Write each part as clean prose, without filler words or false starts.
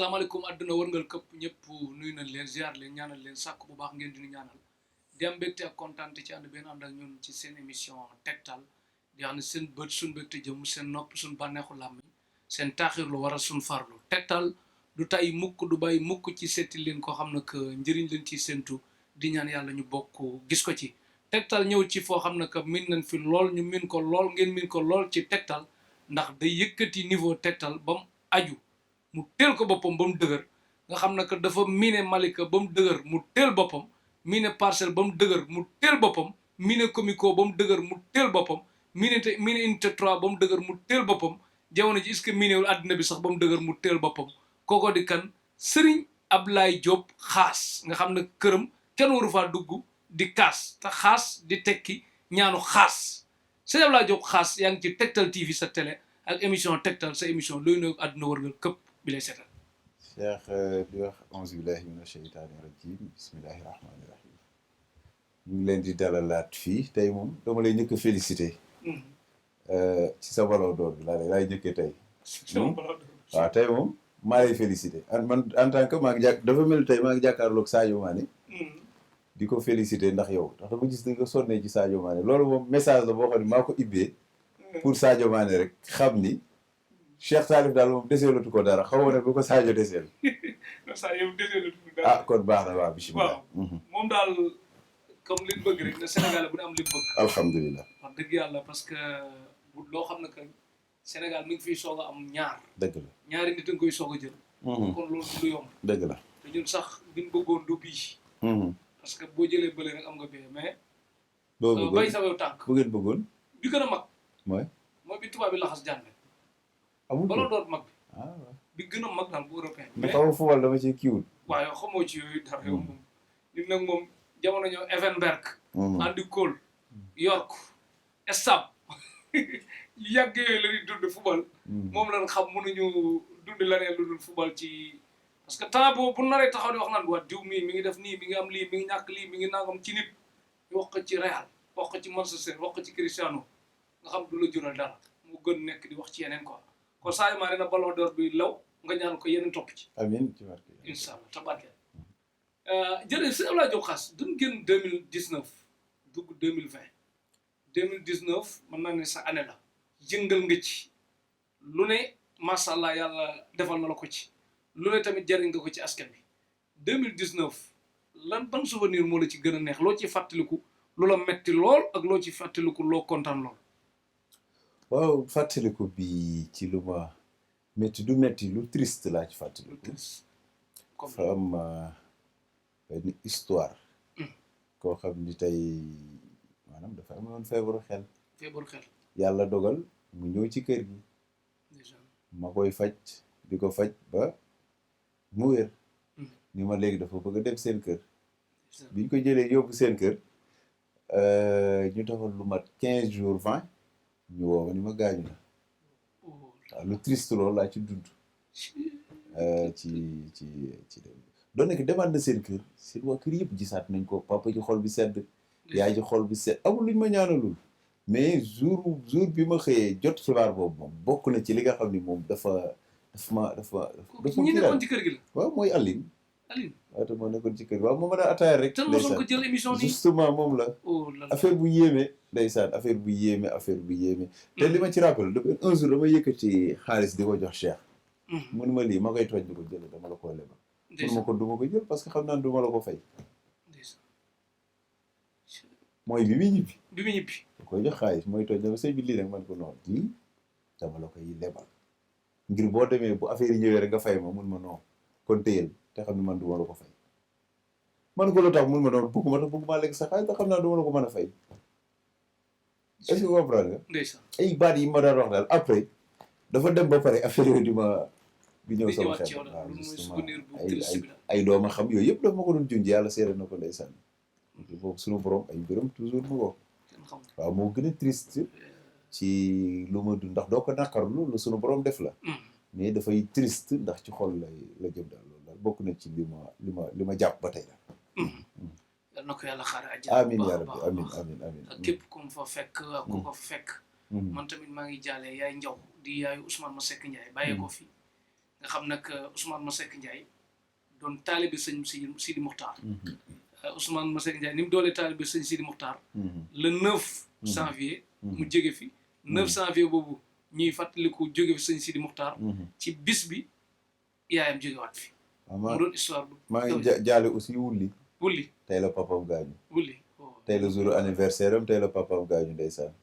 salaamaaleykum àdduna wërngal këpp ñëpp nuyu nañ leen ziar leen ñaanal leen sàkk bu baax ngeen di ñu ñaanal di am mbégte ak kontaan ci ànd benn ànd ak ñun ci seen émission tegtal di xam ne seen bët suñ mbégte jëm seen nopp suñ bànneexu làmmiñ seen taaxirlu waral suñ farlu tegtal du tay mukk du bàyyi mukk ci seeti leen koo xam ne que njëriñ leen ci séntu di ñaan yàlla ñu bokk gis ko ci tegtal ñëw ci foo xam ne que min nañ fi lool ñu min ko lool ngeen min ko lool ci tegtal ndax day yëkkati niveau tegtal ba mu aju mu teel ko boppam ba mu dëgër nga xam ne que dafa miine Malika ba mu dëgër mu teel boppam miine Parcelles ba mu dëgër mu teel boppam miine Comico ba mu dëgër mu teel boppam miine Unité 3 ba mu dëgër mu teel boppam jamono ji est-ce que miinewul àddina bi sax ba mu dëgër mu teel boppam kooko di kan Serigne Ablaye Diop xaas nga xam ne këram kenn waru faa dugg di kaas te xaas di tekki ñaanu xaas Serigne Ablaye Diop xaas yaa ngi ci Tektal TV sa télé ak émission Tektal sa émission looy nuyu àdduna wërngal këpp bi lay seetal Cheikh di wax auzu billahi mina sheytaani rajim bismillahi rahmaani rahim ñu ngi leen di dalalaat fii tey moom dama lay njëkk a félicité ci sa Ballon d'Or bi laay njëkkee tey waaw tey moom maa lay félicité man en tant que maa ngi dafa mel tey maa ngi jàkkaarloog Sadio Mané di ko félicité ndax yow ndax dama gis ni nga sonnee ci Sadio Mané loolu moom message la boo xam ne maa ko ibbee pour Sadio Mané rek xam ni Cheikh Salif daal moom deseelatu ko dara xaw ma ne bu ko Sadio deseel. Sadio deseelatu ko dara. ah kon baax na waaw bisimilah. waaw moom daal comme li mu bëgg rek ne Sénégal bu ne am li mu bëgg. alhamdulilah. wax dëgg yàlla parce que bu loo xam ne que Sénégal mi ngi fiy soog a am ñaar. dëgg la ñaari nit a ngi koy soog a jël. kon loolu du lu yomb. dëgg la. te ñun sax bi ñu bëggoon du bii. parce que boo jëlee bële rek am nga bee mais. boo bëggoon bay sa wew tànk. bu ngeen bëggoon. bi gën a mag. mooy bi tubaab bi laxas jànne. amul Ballon d'Or mag bi. ah waaw. bi gën a mag daal bu européen. mais xaw ma football dama ci kiiwul. waaw yow xamoo ci yooyu dara yow moom. nit nag moom jamono ñëw Evenberg. Andy Cole. York. Stab. yàgg yooyu la ñuy dund football. moom lañ xam mënuñu dund leneen lu dul football ci. parce que temps boobu bu naree taxaw di wax naan waa diw mii mi ngi def nii mi ngi am lii mi ngi ñàkk lii mi ngi nangam ci nit. wax ko ci Real wax ko ci Manchester wax ko ci Cristiano nga xam du la jural dara mu gën nekk di wax ci yeneen quoi kon Sadio Mané na Ballon d'Or bi law nga ñaan ko yeneen topp ci. amiin ci barke. incha allah tabarke. jërëjëf sëñ Ablaye Diop xaas duñ génn 2019 dugg 2020 2019 mën naa ne sa année la yëngal nga ci lu ne macha allah yàlla defal na la ko ci lu ne tamit jariñ nga ko ci askan bi 2019 lan ban souvenir moo la ci gën a neex loo ci fàttaliku lu la metti lool ak loo ci fàttaliku loo kontaan lool. waaw fàttaliku bi ci lu ma métti du métti lu triste laa ci fàttaliku. dafa am benn histoire. koo xam ni tey maanaam dafa amoon feebaru xel. yàlla dogal mu ñëw ci kër gi. ma koy faj di ko faj ba mu wér. ni ma léegi dafa bëgg a dem seen kër. biñ ko jëlee yóbbu seen kër ñu defal lu mat 15 jours 20. ñu woo ma ni ma gaañu na waaw lu triste loolu laa ci dund ci doon nekk demaat na seen kër seen waa kër yëpp gisaat nañ ko papa ji xol bi sedd yaay ji xol bi sedd amul luñ ma ñaanalul mais jour bi ma xëyee jot xibaar boobu moom bokk na ci li nga xam ni moom dafa ñi nekkoon ci kër gi la waaw mooy Aline waaw te moo nekkoon ci kër gi waaw moo mën a ataaya rek mosoon ko jël émission nii justement moom la affaire bu yéeme ndeysaan affaire bu yéeme te li ma ci rappel un jour dama yëkkati xaalis di ko jox Cheikh mun ma lii ma koy toj di ko jël dama la ko lebal mun ma ko du ma ko jël parce que xam naa du ma la ko fay mooy bi muy ñibbi da koy jox xaalis mooy toj dama sëy bi lii nag man ko noonu lii dama la koy lebal ngir boo demee bu affaire yi ñëwee rek nga fay ma mun ma non kon téyel te xam ne man du ma la ko fay man ko lu tax mun ma doon bëgguma lekk sa xaalis te xam naa du ma la ko mën a fay est-ce que comprendre nga ay baat yi ma daan wax daal après dafa dem ba pare affaire yooyu di ñëw sama xel waaw justement ay dooma xam yooyu yëpp dafa ma ko doon junj yàlla seere na ko ndeysaan boobu suñu borom ay mbiram toujours mu ko waaw moo gën a triste ci lu ma dund ndax doo ko naqarlu lu suñu borom def la mais dafay triste ndax ci xol la jëm daal loolu daal bokk na ci li ma jàpp ba tey daal yal na ko yàlla xaare àjjana amiin yaa rabbi amiin ak képp ku mu fa fekk ak ku ko fa fekk man tamit maa ngi jaale yaay Njaw di yaayu Ousmane Masseck Ndiaye bàyyee ko fi nga xam nag Ousmane Masseck Ndiaye doon taalibe sëñ Sidi Mokhtar Ousmane Masseck Ndiaye ni mu doolee taalibe sëñ Sidi Mokhtar le 9 janvier mu jóge fi 9 janvier boobu ñuy fàttaliku jóge fi sëñ Sidi Mokhtar ci bis bi yaayam jógewaat fi mu doon histoire bu maa ngi jaale aussi wulli tey la papam gaañu tey la jour anniversaire am tey la papam gaañu ndeysaan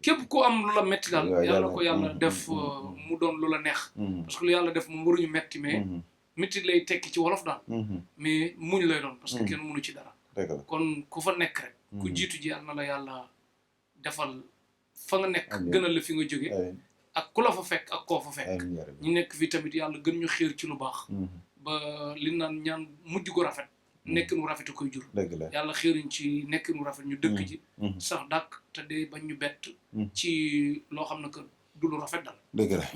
képp ku am lu la metti daal yàlla ko yàlla def mu doon lu la neex parce que lu yàlla def mu waruñu metti mais metti lay tekki ci wolof daal mais muñ lay doon parce que kenn mënu ci dara kon ku fa nekk rek ku jiitu ji yàlla na la yàlla defal fa nga nekk gënal la fi nga jóge ak ku la fa fekk ak koo fa fekk ñu nekk fii tamit yàlla gën ñu xiir ci lu baax ba li naan ñaan mujj gu rafet nekk nu rafet koy jur yàlla xiiriñ ci nekk nu rafet ñu dëkk ji sax dàkk te dee bañ ñu bett ci loo xam ne que du lu rafet daal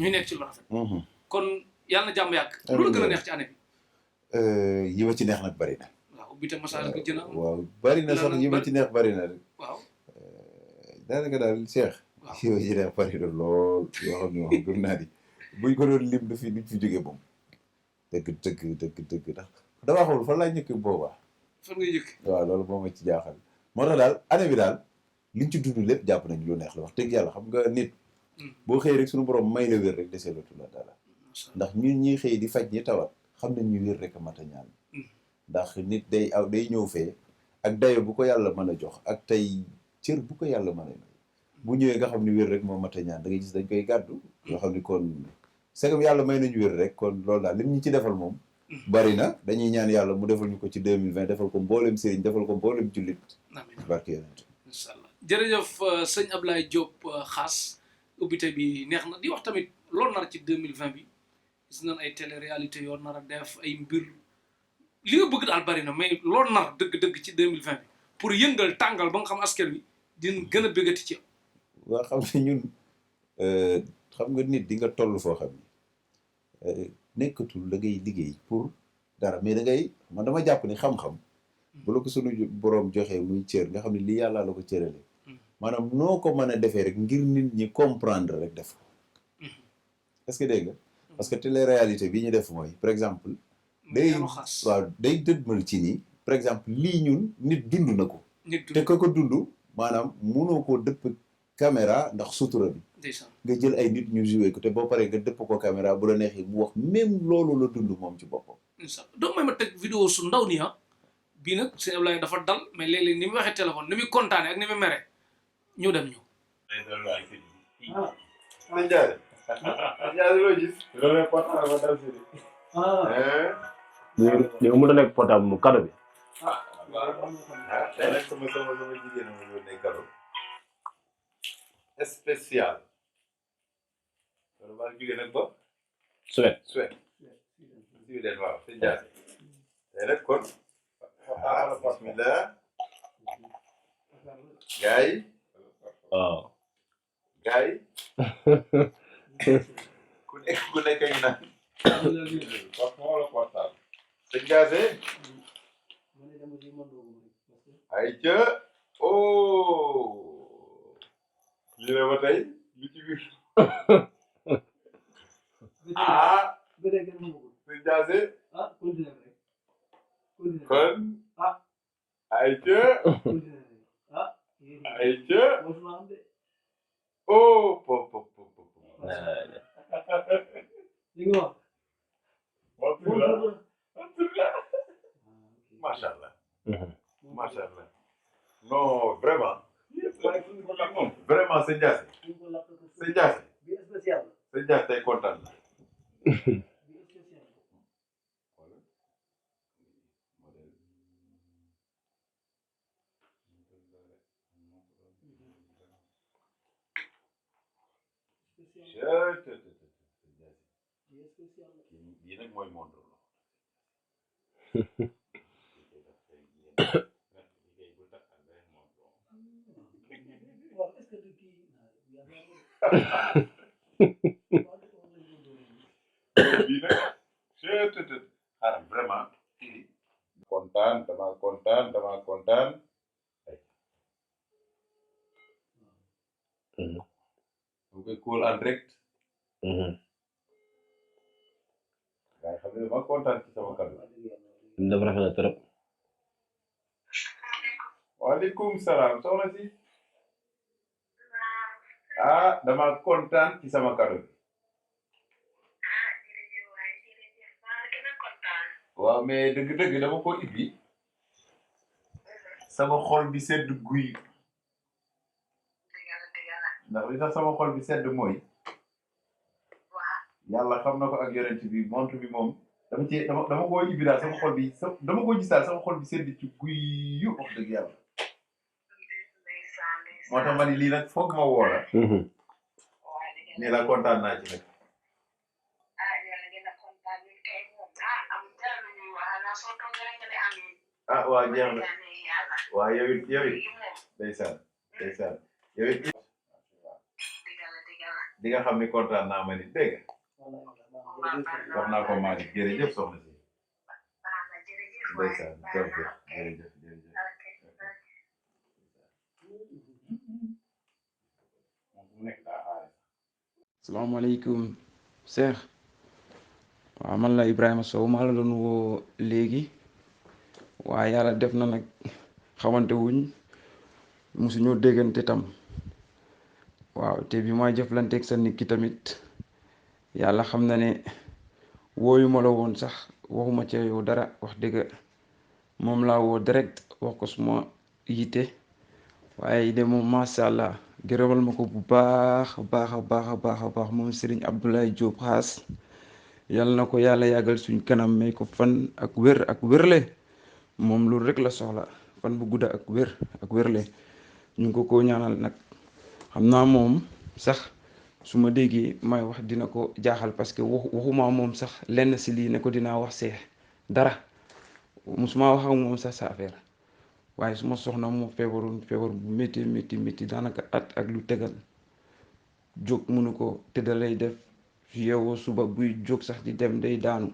ñu nekk ci lu rafet kon yàlla na jàmm yàgg lu la gën a neex ci année bi yi ma ci neex nag bari na waaw ubbi te massage ko jëna waaw bari na sax yi ma ci neex bari na waaw daanaka daal Cheikh yi ma ci neex bari na lool yoo xam ne wax gëm naa di buñ ko doon lim du fi jóge moom dëgg ndax damaa xamul fan laa njëkk boobaa fan ngay njëkk waaw loolu moo ma ci jaaxal moo tax daal année bi daal liñ ci dund lépp jàpp nañ lu neex la wax dëgg yàlla xam nga nit boo xëy rek suñu borom may la wér rek deseelatu la dara ndax ñun ñuy xëy di faj ñi tawat xam nañ ñu wér rek a mat a ñaan ndax nit day ñëw fee ak dayo bu ko yàlla mën a jox ak tey cër bu ko yàlla mën a may bu ñëwee nga xam ni wér rek moo mat a ñaan da ngay gis dañ koy gàddu yoo xam ni kon segam yàlla may nañu wér rek kon loolu daal lim ñu ci defal moom bari na dañuy ñaan yàlla mu defal ñu ko ci 2020 defal ko mboolem sëriñ defal ko mboolem jullit barke yonent incha allah jërëjëf sëñ Ablaye Diop Xaas ubbite bi neex na di wax tamit loolu nar ci 2020 bi gis nañ ay télé réalité yoo nar a def ay mbir li nga bëgg daal bari na mais loolu nar dëgg-dëgg ci 2020 bi pour yëngal tàngal ba nga xam askan wi dina gën a bëggati ci yow waa xam ne ñun xam nga nit di nga toll foo xam ni nekkatul da ngay liggéey pour dara mais da ngay man dama jàpp ni xam-xam bu la ko sunu borom joxee muy cër nga xam ne lii yàlla la ko cërale maanaam noo ko mën a defee rek ngir nit ñi comprendre rek def ko est-ce que dégg nga parce que télé-réalité bi ñu def mooy par exemple day dëdmal ci ni par exemple lii ñun nit dund na ko te ko dund maanaam munoo koo dëpp caméra ndax sutura bi nga jël ay nit ñu joué ko te boo paree nga dëpp ko caméra bu la neexee mu wax même loolu la dund moom ci boppam donc may ma teg vidéo su ndaw nii bii nag sëñ Ablaye dafa dal mais léeg-léeg ni muy waxee téléphone ni muy kontaane ak ni muy mere ñu dem ñu ñu mën a nekk portable mu kado bi day nag sama jigéen ma yónnee kado spécial loolu maa ngi jógee nag ba Suède Suède waaw sëñ Diassé tey nag kon bismillah gaay waaw gaay ku nekk ñu naan sëñ Diassé ay ca lii la ba tey lu ci biir sëñ Diassé kon ay ca macha allah macha allah non vraiment sëñ Diassé sëñ Diassé tey kontaan na bii nag mooy monde bii nag xaaral vraiment kontaan dama kontaan bu koy call en direct ma kontaan ci sama kàddu. dafa rafet na trop. waaleykum salaam soxna si. ah dama kontaan ci sama kàddu. waaw mais dëgg-dëgg dama ko ibbi. sama xol bi sedd guy. ndax li tax sama xol bi sedd mooy. yàlla xam na ko ak yonent bi montre bi moom dama koo ibbi daal sama xol bi dama ko gis daal sama xol bi sedd ci guy yu wax dëgg yàlla. moo tax ma ni lii nag foog ma woo la. nii la kontaan naa ci nag. ah waa jeex na waa yow it ndeysaan yow it di nga xam ni kontaan naa ma ni dégg nga wax naa ko maa ngi jërëjëf soxna si ndeysaan jërëjëf salaamaaleykum Cheikh waaw man la Ibrahima Sow maa la doon woo léegi waaye yàlla def na nag xamante wuñ mosuñoo déggante tam waaw te bi ma jëflanteeg sa nit ki tamit yàlla xam na ne wooyu ma la woon sax waxuma ca yow dara wax dëgg moom laa woo direct wax ko suma yitte waaye de moom macha allah gërëmal ma ko bu baax moom Serigne Abdoulaye Diop Xaas yàlla na ko yàlla yàggal suñ kanam may ko fan ak wér ak wérle moom loolu rek la soxla fan bu gudda ak wérle ñu ngi ko ñaanal nag xam naa moom sax su ma déggee may wax dina ko jaaxal parce que waxuma moom sax lenn si lii ne ko dinaa wax Seex dara musuma wax ak moom sax sa affaire waaye su ma soxna moo feebar bu métti daanaka at ak lu tegal jóg mënu ko tëddalay def yeewoo suba buy jóg sax di dem day daanu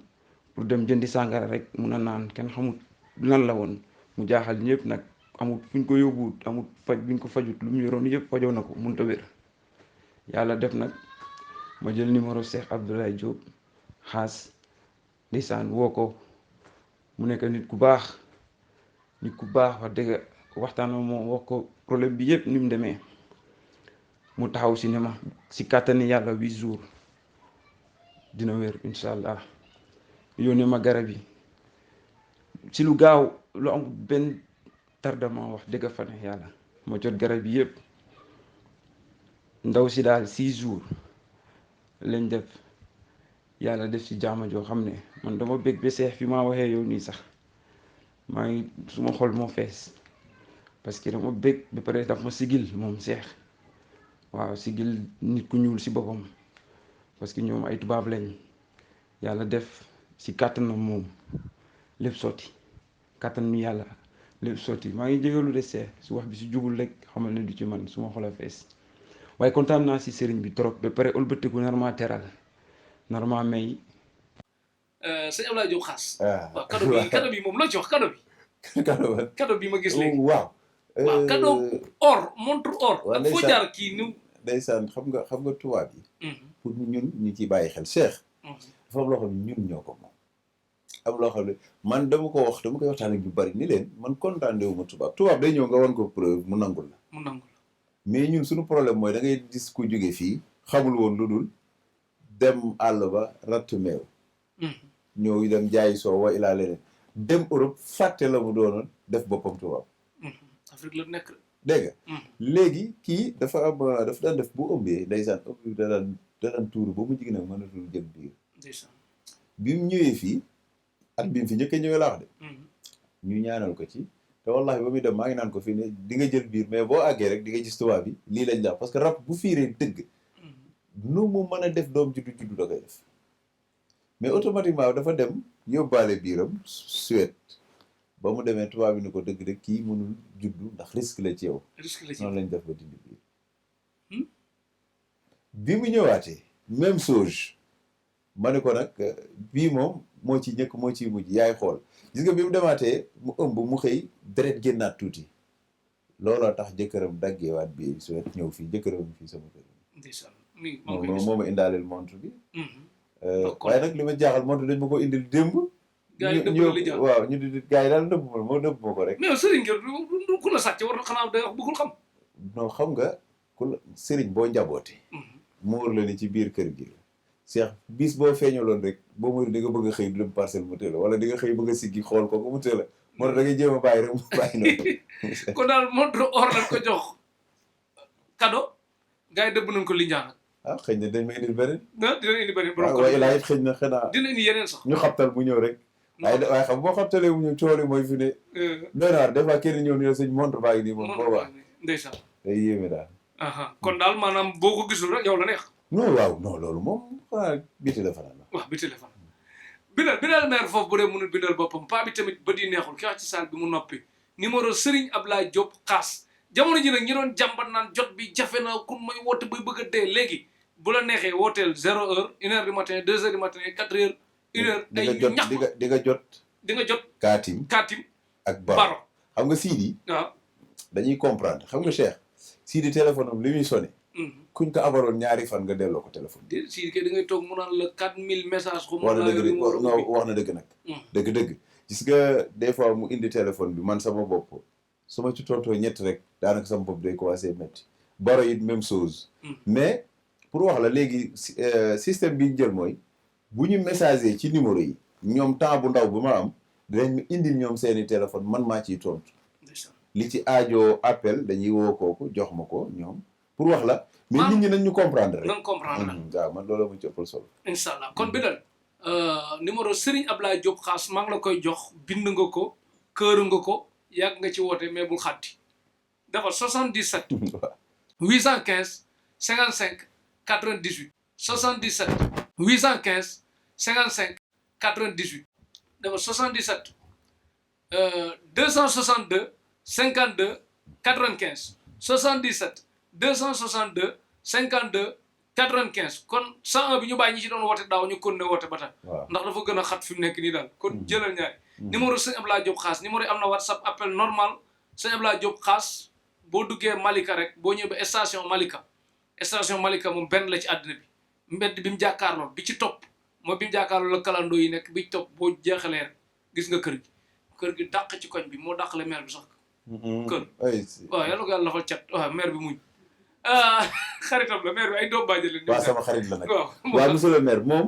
pour dem jëndi sàngara rek mun a naan kenn xamut lan la woon mu jaaxal ñëpp nag amut fuñ ko yóbbuwut amut faj buñ ko fajut lu mu yoroon yëpp fajoo na ko mënut a wér yàlla def nag ma jël numéro Cheikh Abdoulaye Diop Xaas ndeysaan woo ko mu nekk nit ku baax wax dëgg waxtaan moom wax ko problème bi yëpp ni mu demee mu taxaw si ne ma si kàttani yàlla 8 jours dina wér incha allah yónnee ma garab yi si lu gaaw lu am benn tardement wax dëgg fa ne yàlla ma jot garab yi yëpp ndaw si daal 6 jours lañ def yàlla def si jaama joo xam ne man dama bëgg ba Seex fi maa waxee yow nii sax maa ngi suma xol moo fees parce que dama bëgg ba pare daf ma sigil moom Seex waaw sigil nit ku ñuul si boppam parce que ñoom ay tubaab lañ yàlla def si kàttanam moom lépp sotti kàttan mi yàlla lépp sotti maa ngi jégalu de Seex su wax bi si jubul rek xamal ne du ci man suma xol a fees waaye kontaan naa si sëriñ bi trop ba pare ëlbatiku nar maa teral nar maa may. sëñ Abdoulaye Diop Xaas. waaw cadeau bi moom loo ci wax cadeau bi. cadeau bi ma gis léegi. waaw. cadeau or montre or. ak foo jaar kii nu. ndeysaan xam nga tubaab yi. pour ñun ñu ciy bàyyi xel Cheikh. dafa am loo xam ne ñun ñoo ko moom. am loo xam ne man dama koy waxtaan ak ñu bari ni leen man kontaan wu ma tubaab day ñëw nga wan ko preuve mu nangul la. mais ñun suñu problème mooy da ngay gis ku jóge fii xamul woon lu dul dem àll ba ratt meew. ñëw dem jaayi soo wa ilaa leneen dem Europe fàtte la mu doonoon def boppam tubaab. Afrique la nekk. dégg nga léegi kii dafa daan def bu ëmbee ndeysaan ëmb da daan tuuru ba mu jig nag mënatul jël biir. bi mu ñëwee fii at bi mu fi njëkk a ñëwee laax de. ñu ñaanal ko ci te wallahi ba muy dem maa ngi naan ko fii ne di nga jël biir mais boo àggee rek di nga gis tubaab bi lii lañ la parce que rab bu fiiree dëgg nu mu mën a def doom juddu da koy def mais automatiquement dafa dem yóbbaale biiram Suède ba mu demee tubaab bi ni ko dëgg kii mënul juddu ndax risque la ci yow. noonu lañ def ba dindi biir. bi mu ñëwaatee même chose ma ne ko nag bii moom moo ci njëkk moo ciy mujj yaay xool gis nga bi mu demaatee mu ëmb mu xëy deret génnaat tuuti looloo tax jëkkëram daggeewaat bi Suède ñëw fii jëkkëram fii sama kër. moo ma indaaleel montre bi. waaye nag li ma jaaxal moo tax dañ ma ko indil démb. gars yi dëbb li jàll waaw ñu di gars yi daal nëbb ma moo nëbb ma ko rek. mais sëriñ ngir ku la sàcc war na xanaa day wax bëggul xam. non xam nga ku la sëriñ boo njaboote. mu wër la ni ci biir kër gi. Cheikh bis boo feeñaloon rek boo muy di nga bëgg a xëy du dem parcelle mu tëla wala di nga xëy bëgg a siggi xool ko mu tëla moo tax da ngay jéem a bàyyi rek mu bàyyi noonu. kon daal montre or lañ ko jox cadeau gars yi dëbb nañ ko linjaan nag. ah xëy na dañ ma indil beneen. ah dina indi beneen borom waaye laa it xëy na xanaa. dina indi yeneen sax. ñu xabtal bu ñëw rek. waaye xam boo xabtalee bu ñëw coole mooy fi ne. doy na waar des fois kenn ñëw ni la sëñ montre baa ngi nii moom boobaa. ndeysaan. day yéeme daal. kon daal maanaam boo ko gisul rek yow la neex. non waaw non loolu moom xanaa biti la fanaan la. waaw biti la fanaan bindal maire foofu bu dee mënul bindal boppam paa bi tamit bët yi neexul ki wax ci salle bi mu noppi numéro Serigne Ablaye Diop xaas jamono ji nag ñi doon jàmbat naan jot bi jafe na kun may woote bay bëgg a dee léegi bu la neexee wooteel 0 heure 1 heure du matin 2 heures du matin 4 heures 1 heure ay ñu ñax di nga jot di nga jot kaatim ak baro xam nga Sidi waaw dañuy comprendre xam nga Cheikh Sidi téléphone am li muy sonné kuñ ko abaloon ñaari fan nga delloo ko téléphone bi Sidi kay da ngay toog mu naan la 4000 messages xaw wax na dëgg wax na dëgg nag dëgg gis nga des fois mu indi téléphone bi man sama bopp su ma ci tontoo ñett rek daanaka sama bopp day commencé métti baro it même chose mais pour wax la léegi système bi ñu jël mooy bu ñu messager ci numéro yi ñoom temps bu ndaw bu ma am dinañ ma indil ñoom seeni téléphone man maa ciy tontu li ci aajo appel dañuy woo kooku jox ma ko ñoom pour wax la mais nit ñi nañ ñu comprendre rek nañ comprendre waaw man loolu mu ci ëppal solo incha allah kon bi dal numéro Serigne Ablaye Diop xaas maa ngi la koy jox bind nga ko kër nga ko yàgg nga ci woote mais bul xàtti dafa 77 815 55 98 77 815 55 98 dafa 77 262 52 95 77 262 52 95 kon 101 bi ñu bàyyi ñi ci doon woote daaw ñu kon ne woote ba tey ndax dafa gën a xat fi mu nekk nii daal kon jëlal ñaari numéro sëñ Ablaye Diop xaas numéro yi am na WhatsApp appel normal sëñ Ablaye Diop xaas boo duggee Malika rek boo ñëwee ba station Malika moom benn la ci àddina bi mbedd bi mu jàkkaarloo bi ci topp mooy bi mu jàkkaarloo la kalandoo yi nekk bi ci topp boo jeexalee rek gis nga kër gi dàq ci koñ bi moo dàqale maire bi sax kër waaw yàlla ko yàlla lafal cat waaw maire bi muñ xaritam la maire bi ay doom bàjjale leen waaw sama xarit la nag waaw monsieur le maire moom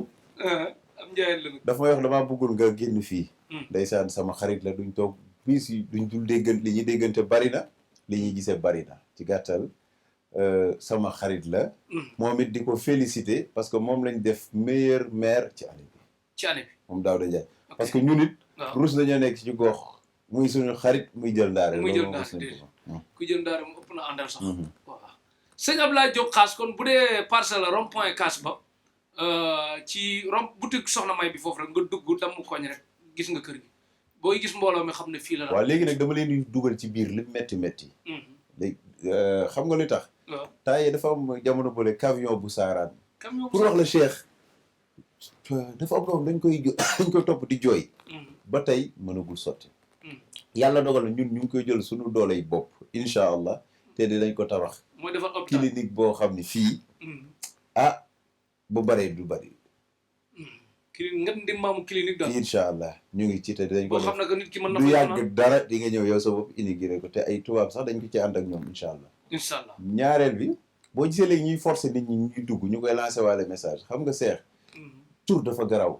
am njaayeen la nag dafa may wax damaa bëggul nga génn fii ndeysaan sama xarit la duñ toog bis yi duñ dul déggante li ñuy déggante bari na li ñuy gisee bari na ci gàttal sama xarit la moom it di ko féliciter parce que moom lañ def meilleur maire ci année bi moom Daouda Ndiaye parce que ñun it rus nañoo nekk ci gox muy suñu xarit muy jël ndaare ku jël ndaare mu ëpp na àndal sax waaw sëñ Ablaye Diop xaas kon bu dee parcelle rond point casse ba ci boutique Soxna May bi foofu rek nga dugg damm koñ rek gis nga kër gi booy gis mbooloo mi xam ne fii la waaw léegi nag dama leen di dugal ci biir li métti léegi xam nga lu tax temps yi dafa am jamono boole camion bu saaraan pour wax la Cheikh dafa am doom dañ koy topp di jooy ba tey mënagul sotti yàlla dogal na ñun ñu ngi koy jël suñu dooley bopp incha allah te dinañ ko tabax mooy defar clinique boo xam ne fii bu baree du bari clinique daal incha allah ñu ngi ci te dinañ ko boo xam ne que nit ki mën na du yàgg dara di nga ñëw yow sa bopp inauguré ko te ay tubaab sax dañ ko ci ànd ak ñoom incha allah ñaareel bi boo gisee léegi ñuy forcer nit ñi ñuy dugg ñu koy lancé waale message xam nga seex tur dafa garaw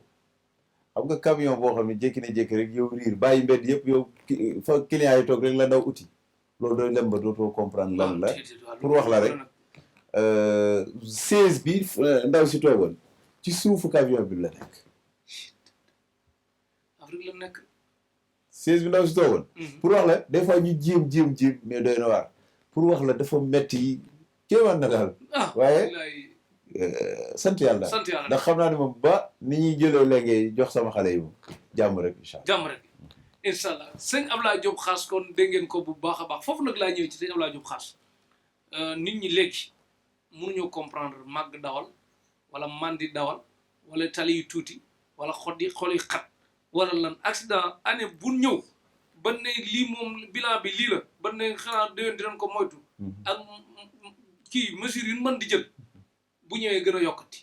xam nga camion boo xam ne jékki na jékki rek yow riir bàyyi mbedd yëpp yow fa client yi toog rek la daw uti loolu dooy dem ba dootoo comprendre lan la pour wax la rek 16 bi ndaw si toogoon ci suufu camion bi la nekk Afrique la nekk 16 bi ndaw si toogoon pour wax la des fois ñu jéem mais doy na waar pour wax la dafa metti kéemaan na daal waaye sant yàlla ndax xam naa ne moom ba ni ñuy jëlee léegi jox sama xale yi moom jàmm rek incha allah sëñ Ablaye Diop xaas kon dégg ngeen ko bu baax a baax foofu nag laa ñëwee ci sëñ Ablaye Diop xaas nit ñi léegi mënuñoo comprendre màgg dawal wala mandi dawal wala tali yu tuuti wala xol yi xat wala lan accident année bu ñëw ba ne lii moom bilan bi lii la ba ne xanaa déwén dinañ ko moytu ak kii mesure yu mën di jël bu ñëwee gën a yokkati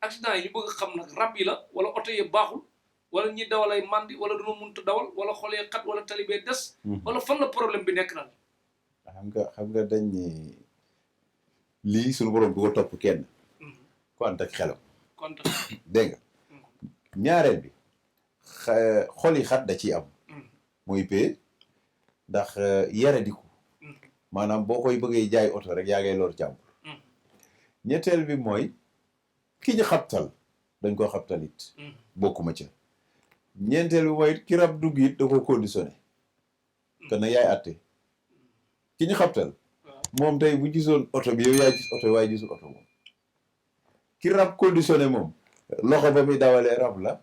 accident yi ñu bëgg xam nag rab yi la wala oto yi baaxul wala ñi dawalay mandi wala duna mënut a dawal wala xoolee xat wala talibé des wala fan la problème bi nekk nag xam nga dañ ni lii suñu borom du ko topp kenn ko ànd ak xelam kontaan dégg nga ñaareel bi xol yi xat da ciy am mooy pee ndax yare diku maanaam boo koy bëggee jaay oto rek yaa ngay lor jàmbur ñetteel bi mooy ki ñu xabtal dañ koo xabtalit bokkuma ca ñeenteel bi mooy ki rab dugg it da ko conditionné kon nag yaay atte ki ñu xabtal moom tey bu gisoon oto bi yow yaa gis oto waaye gisul oto moom ki rab conditionné moom loxo ba muy dawalee rab la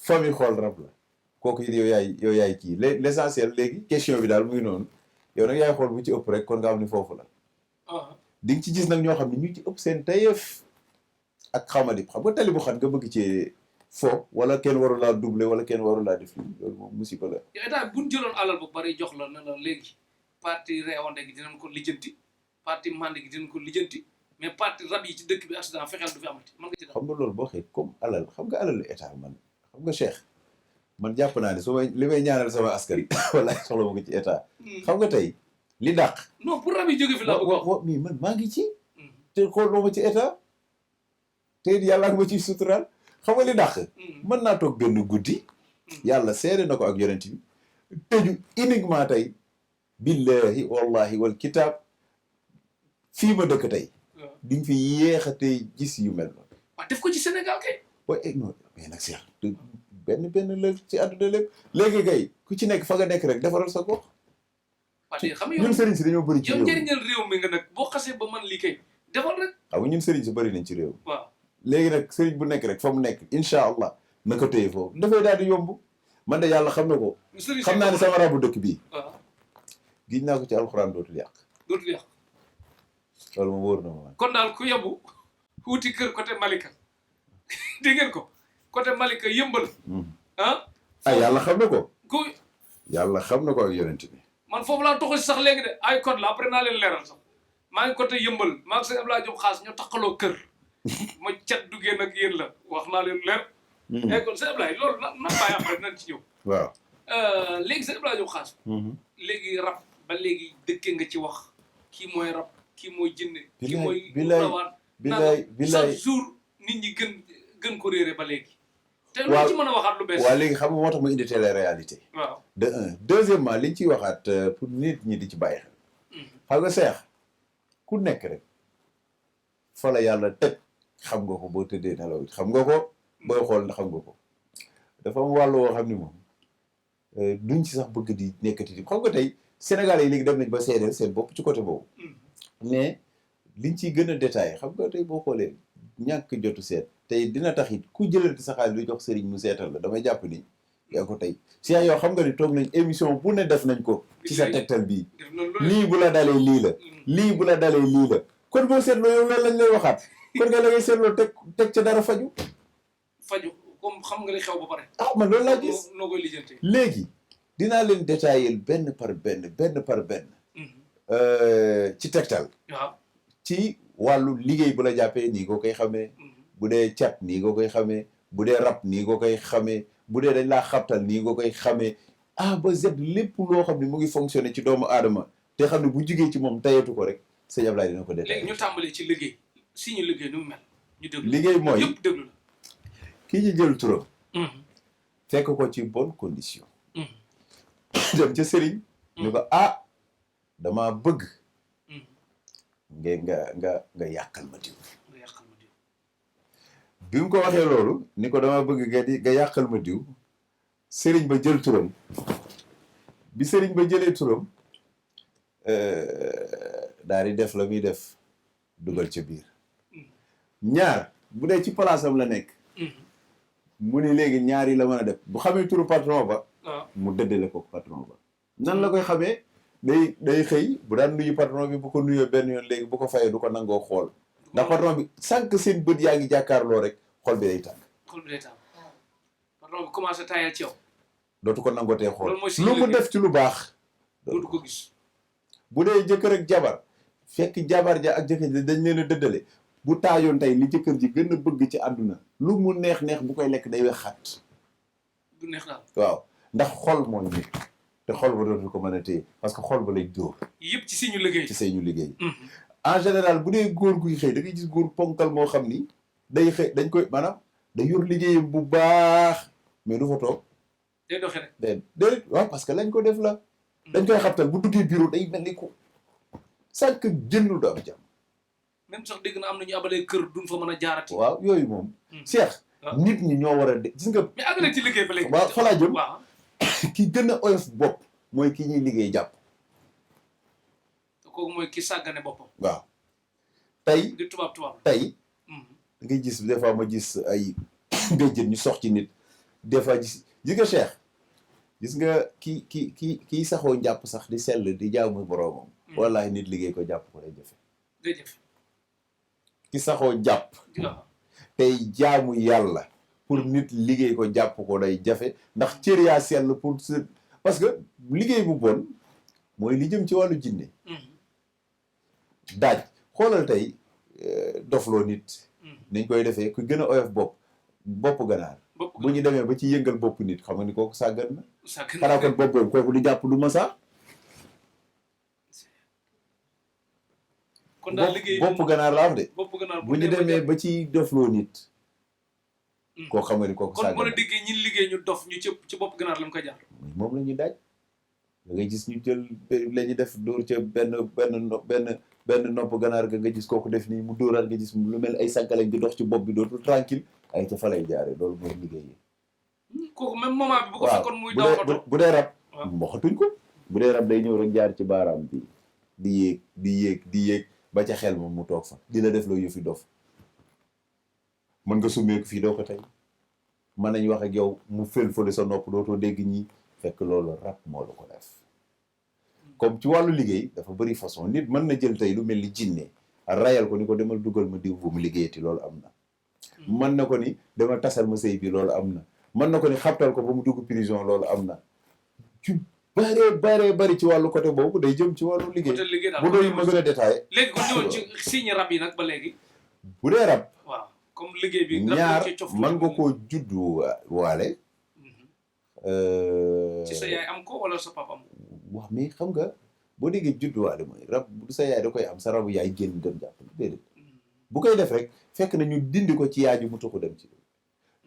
fa muy xool rab la kooku it yow yaay kii l'essentiel léegi question bi daal muy noonu yow nag yaay xool bu ci ëpp rek kon nga xam ni foofu la di nga ci gis nag ñoo xam ne ñu ci ëpp seen tayeef ak xamadi xam nga tali bu xat nga bëgg ci fo wala kenn waru laa doublé wala kenn waru laa def lii loolu moom musiba la. yow état bu ñu jëloon alal bu bari jox la ne la léegi parti réewande gi dinañ ko lijjanti parti mandi gi dinañ ko lijjanti mais parti rab yi ci dëkk bi accident fexeel du fi amati mën nga ci xam nga loolu boo xee comme alal xam nga alalu état man xam nga Cheikh man jàpp naa ne su may li may ñaanal sama askan yi walaay soxla ma ko ci état. xam nga tey li dàq. non pour rab yi jóge fi laa bëgg a wax mais man maa ngi ci. te xooloo ma ci état te it yàlla nga ma ciy suturaal xam nga li dàq. mën naa toog benn guddi. yàlla seede na ko ak yonent bi tëju uniquement tey. billahi wallahi wal kitaab fii ma dëkk tey. di nga fi yéex a tey gis yu mel noonu. waaw def ko ci Sénégal kay. waaye non mais nag Cheikh benn la ci àdduna lépp léegi kay ku ci nekk fa nga nekk rek defaral sa gox. waaw de xam nga ñun sëriñ si dañoo bëri ci réew mi yow njëriñal réew mi nga nag boo xasee ba man lii kay defal rek. xam nga ñun sëriñ si bëri nañ ci réew mi. waaw léegi nag sëriñ bu nekk rek fa mu nekk incha allah na ko téye foofu dafay daal di yomb man de yàlla xam na ko. xam naa ne sama rabu dëkk bii. waaw giñ naa ko ci alxuraan dootul yàq. dootul yàq. loolu ma wóor na ma. kon daal ku yebu wuti kër côté Malika dégg ngeen ko côté Malika yëmbal. ah yàlla xam na ko. ku yàlla xam na ko ak yonent bi. man foofu laa toxal sax léegi de ay code la après naa leen leeral sax maa ngi côté yëmbal maa ngi sëñ Abdoulaye Diop xaas ñu taqaloo kër ma cat duggee nag yéen la wax naa leen leer. mais kon sëñ Abdoulaye loolu na bàyyi après nañ ci ñëw. waaw. léegi sëñ Abdoulaye Diop xaas. léegi rab ba léegi dëkkee nga ci wax kii mooy rab kii mooy jinne kii mooy rawaan bilaay chaque jour nit ñi gën ko réere ba léegi. te lu ci mën a waxaat lu bees. waaw léegi xam nga moo tax ma indi télé-réalité. waaw de un deuxièmement liñ ciy waxaat pour nit ñi di ci bàyyi xel. xam nga seex ku nekk rek fa la yàlla teg xam nga ko boo tëddee nelaw xam nga ko booy xool na xam nga ko dafa am wàll woo xam ni moom duñ ci sax bëgg di nekkati di xam nga tey Sénégal yi léegi dem nañ ba seedeel seen bopp ci côté boobu. mais liñ ciy gën a détaillé xam nga tey boo xoolee ñàkk jotu seet tey dina tax it ku jëlati sa xaalis du jox sëriñ mu seetal la damay jàpp ni yaa ko tey si yow xam nga ni toog nañ émission bu ne def nañ ko ci sa tegtal bii lii bu la dalee lii la lii bu la dalee lii la kon boo seetloo yow loolu lañ lay waxaat kon nga la ngay seetloo teg ca dara faju comme xam nga li xew ba pare man loolu laa gis noo koy lijjanti léegi dinaa leen détailler benn par benn ci tegtal waaw ci wàllu liggéey bu la jàppee nii nga koy xamee bu dee cat nii nga koy xamee bu dee rab nii nga koy xamee bu dee dañ laa xabtal nii nga koy xamee ba Z lépp loo xam ne mu ngi fonctionné ci doomu aadama te xam ne bu jugee ci moom tayatu ko rek sëñ Ablaye dina ko détaillé. léegi ñu tàmbalee ci liggéey si ñu liggéey nu mu mel ñu déglu liggéey mooy yëpp déglu la kii ñu jël turam fekk ko ci bonne condition dem ca sëriñ ñu ko dama bëgg nga yàqal ma diw bi mu ko waxee loolu ni ko dama bëgg nga yàqal ma diw sëriñ ba jël turam bi sëriñ ba jëlee turam daal di def la muy def dugal ca biir ñaar bu dee ci palaasam la nekk mu ni léegi ñaar yi la mën a def bu xamee turu patron ba mu dëddale ko patron ba nan la koy xamee day xëy bu daan nuyu patron bi bu ko nuyoo benn yoon léegi bu ko fayee du ko nangoo xool ndax patron bi sànq seen bët yaa ngi jàkkaarloo rek xol bi day tàng. xol bi day tàng patron bi commencé taayal ci yow. dootu ko nangootee xool loolu lu mu def ci lu baax. dootu ko gis. bu dee jëkkër ak jabar fekk jabar ja ak jëkkër ja dañ leen a dëddale bu taajoon tey li jëkkër ji gën a bëgg ci àdduna lu mu neex bu koy lekk day wex xat du neex daal waaw ndax xol mooy nit te xol ba dootu ko mën a téye parce que xol ba lay dóor yëpp ci suñu liggéey ci suñu liggéey en général bu dee góor guy xëy da ngay gis góor ponkal moo xam ni day xëy dañ koy maanaam day yor liggéeyam bu baax mais du fa toog day doxee rek déedéet waaw parce que lañ ko def la dañ koy xabtal bu duggee bureau day mel ni ko sànq jëndu du am jàmm même sax dégg na am nañu abalee kër duñ fa mën a jaarati waaw yooyu moom Cheikh nit ñi ñoo war a de gis nga mais àgg na ci liggéey ba léegi waaw fa laa jëm waaw ki gën a oyof bopp mooy ki ñuy liggéey jàpp kooku mooy ki sàggane boppam waaw tey di tubaab tey ngay gis des fois ma gis ay béjjën ñu sox ci nit des fois gis nga Cheikh gis nga kii saxoo jàpp sax di sell di jaamu boroomam wallahi nit liggéey ko jàpp ko day jafe ki saxoo jàpp tey jaamu yàlla pour nit liggéey ko jàpp ko day jafe ndax cër yaa sell pour parce que liggéey bu bon mooy li jëm ci wàllu jinne daaj xoolal tey dofloo nit niñ koy defee ku gën a oyof bopp ganaar bu ñu demee ba ci yëngal bopp nit xam nga ni kooku sàggan na xanaa kon bopp boobu kooku di jàpp du ma saa kon daal liggéey bopp ganaar la am de bu ñu demee ba ci dofloo nit koo xam nga ni kooku sàggan kon mën a diggee ñi liggéey ñu dof ñu ci bopp ganaar la mu ko jaar moom la ñuy daaj da ngay gis ñu jël la ñuy def dóor ca benn nopp ganaar ga nga gis kooku def nii mu dóoraat nga gis lu mel ay sànkalañ di dox ci bopp bi dootul tranquille ay ca fa lay jaare loolu mooy liggéey yi kooku même moment bi bu ko fekkoon muy daw oto bu dee rab waxatuñ ko bu dee rab day ñëw rek jaar ci baaraam bi di yéeg ba ca xel moom mu toog fa di la def loo yëfi dof mën nga summeeku fii doo ko tey mën nañ wax ak yow mu fël sa nopp dootoo dégg ñi fekk loolu rab moo la ko def comme ci wàllu liggéey dafa bëri façon nit mën na jël tey lu mel ni jinne rayal ko ni ko demal dugal ma diw bu mu liggéeyati loolu am na mën na ko ni dama tasal ma sëy bi loolu am na mën na ko ni xabtal ko ba mu dugg prison loolu am na ci bari ci wàllu côté boobu day jëm ci wàllu liggéey bu doy ma gën a détaillé léegi kon ñëwoon ci signe rab yi nag ba léegi bu dee rab waaw comme liggéey bi ñaar mën nga koo juddu waale ci sa yaay am ko wala sa papa am ko wax mais xam nga boo déggee judduwaale mooy rab du sa yaay da koy am sa rabu yaay génn dem jàpp déedéet bu koy def rek fekk na ñu dindi ko ci yaay ji mu taxu dem ci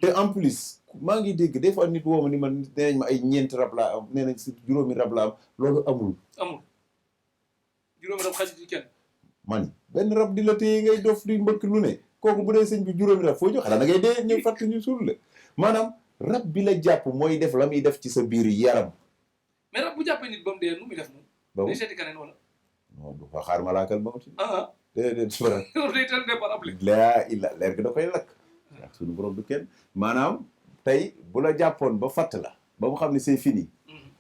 te en plus maa ngi dégg des fois nit woo ma ni man nee nañ ma ay ñeenti rab laa am nee nañ si juróomi rab laa am loolu amul juróomi rab xaj ci kenn man benn rab di la téye ngay dof di mbëkk lu ne kooku bu dee sëñ bi juróomi rab foo jox xanaa da ngay dee ñu fàtt ñu suul la maanaam rab bi la jàpp mooy def la muy def ci sa biir yaram mais rab bu jàppee nit ba mu dee nu muy def moom. ba mu day seeti keneen wala. non du fa xaar malaakal ba mu ci. déedéet su loolu day teel départ ab laa illa leer gi da koy lakk. ndax suñu borom du kenn maanaam tey bu la jàppoon ba fatt la ba mu xam ne c'est fini.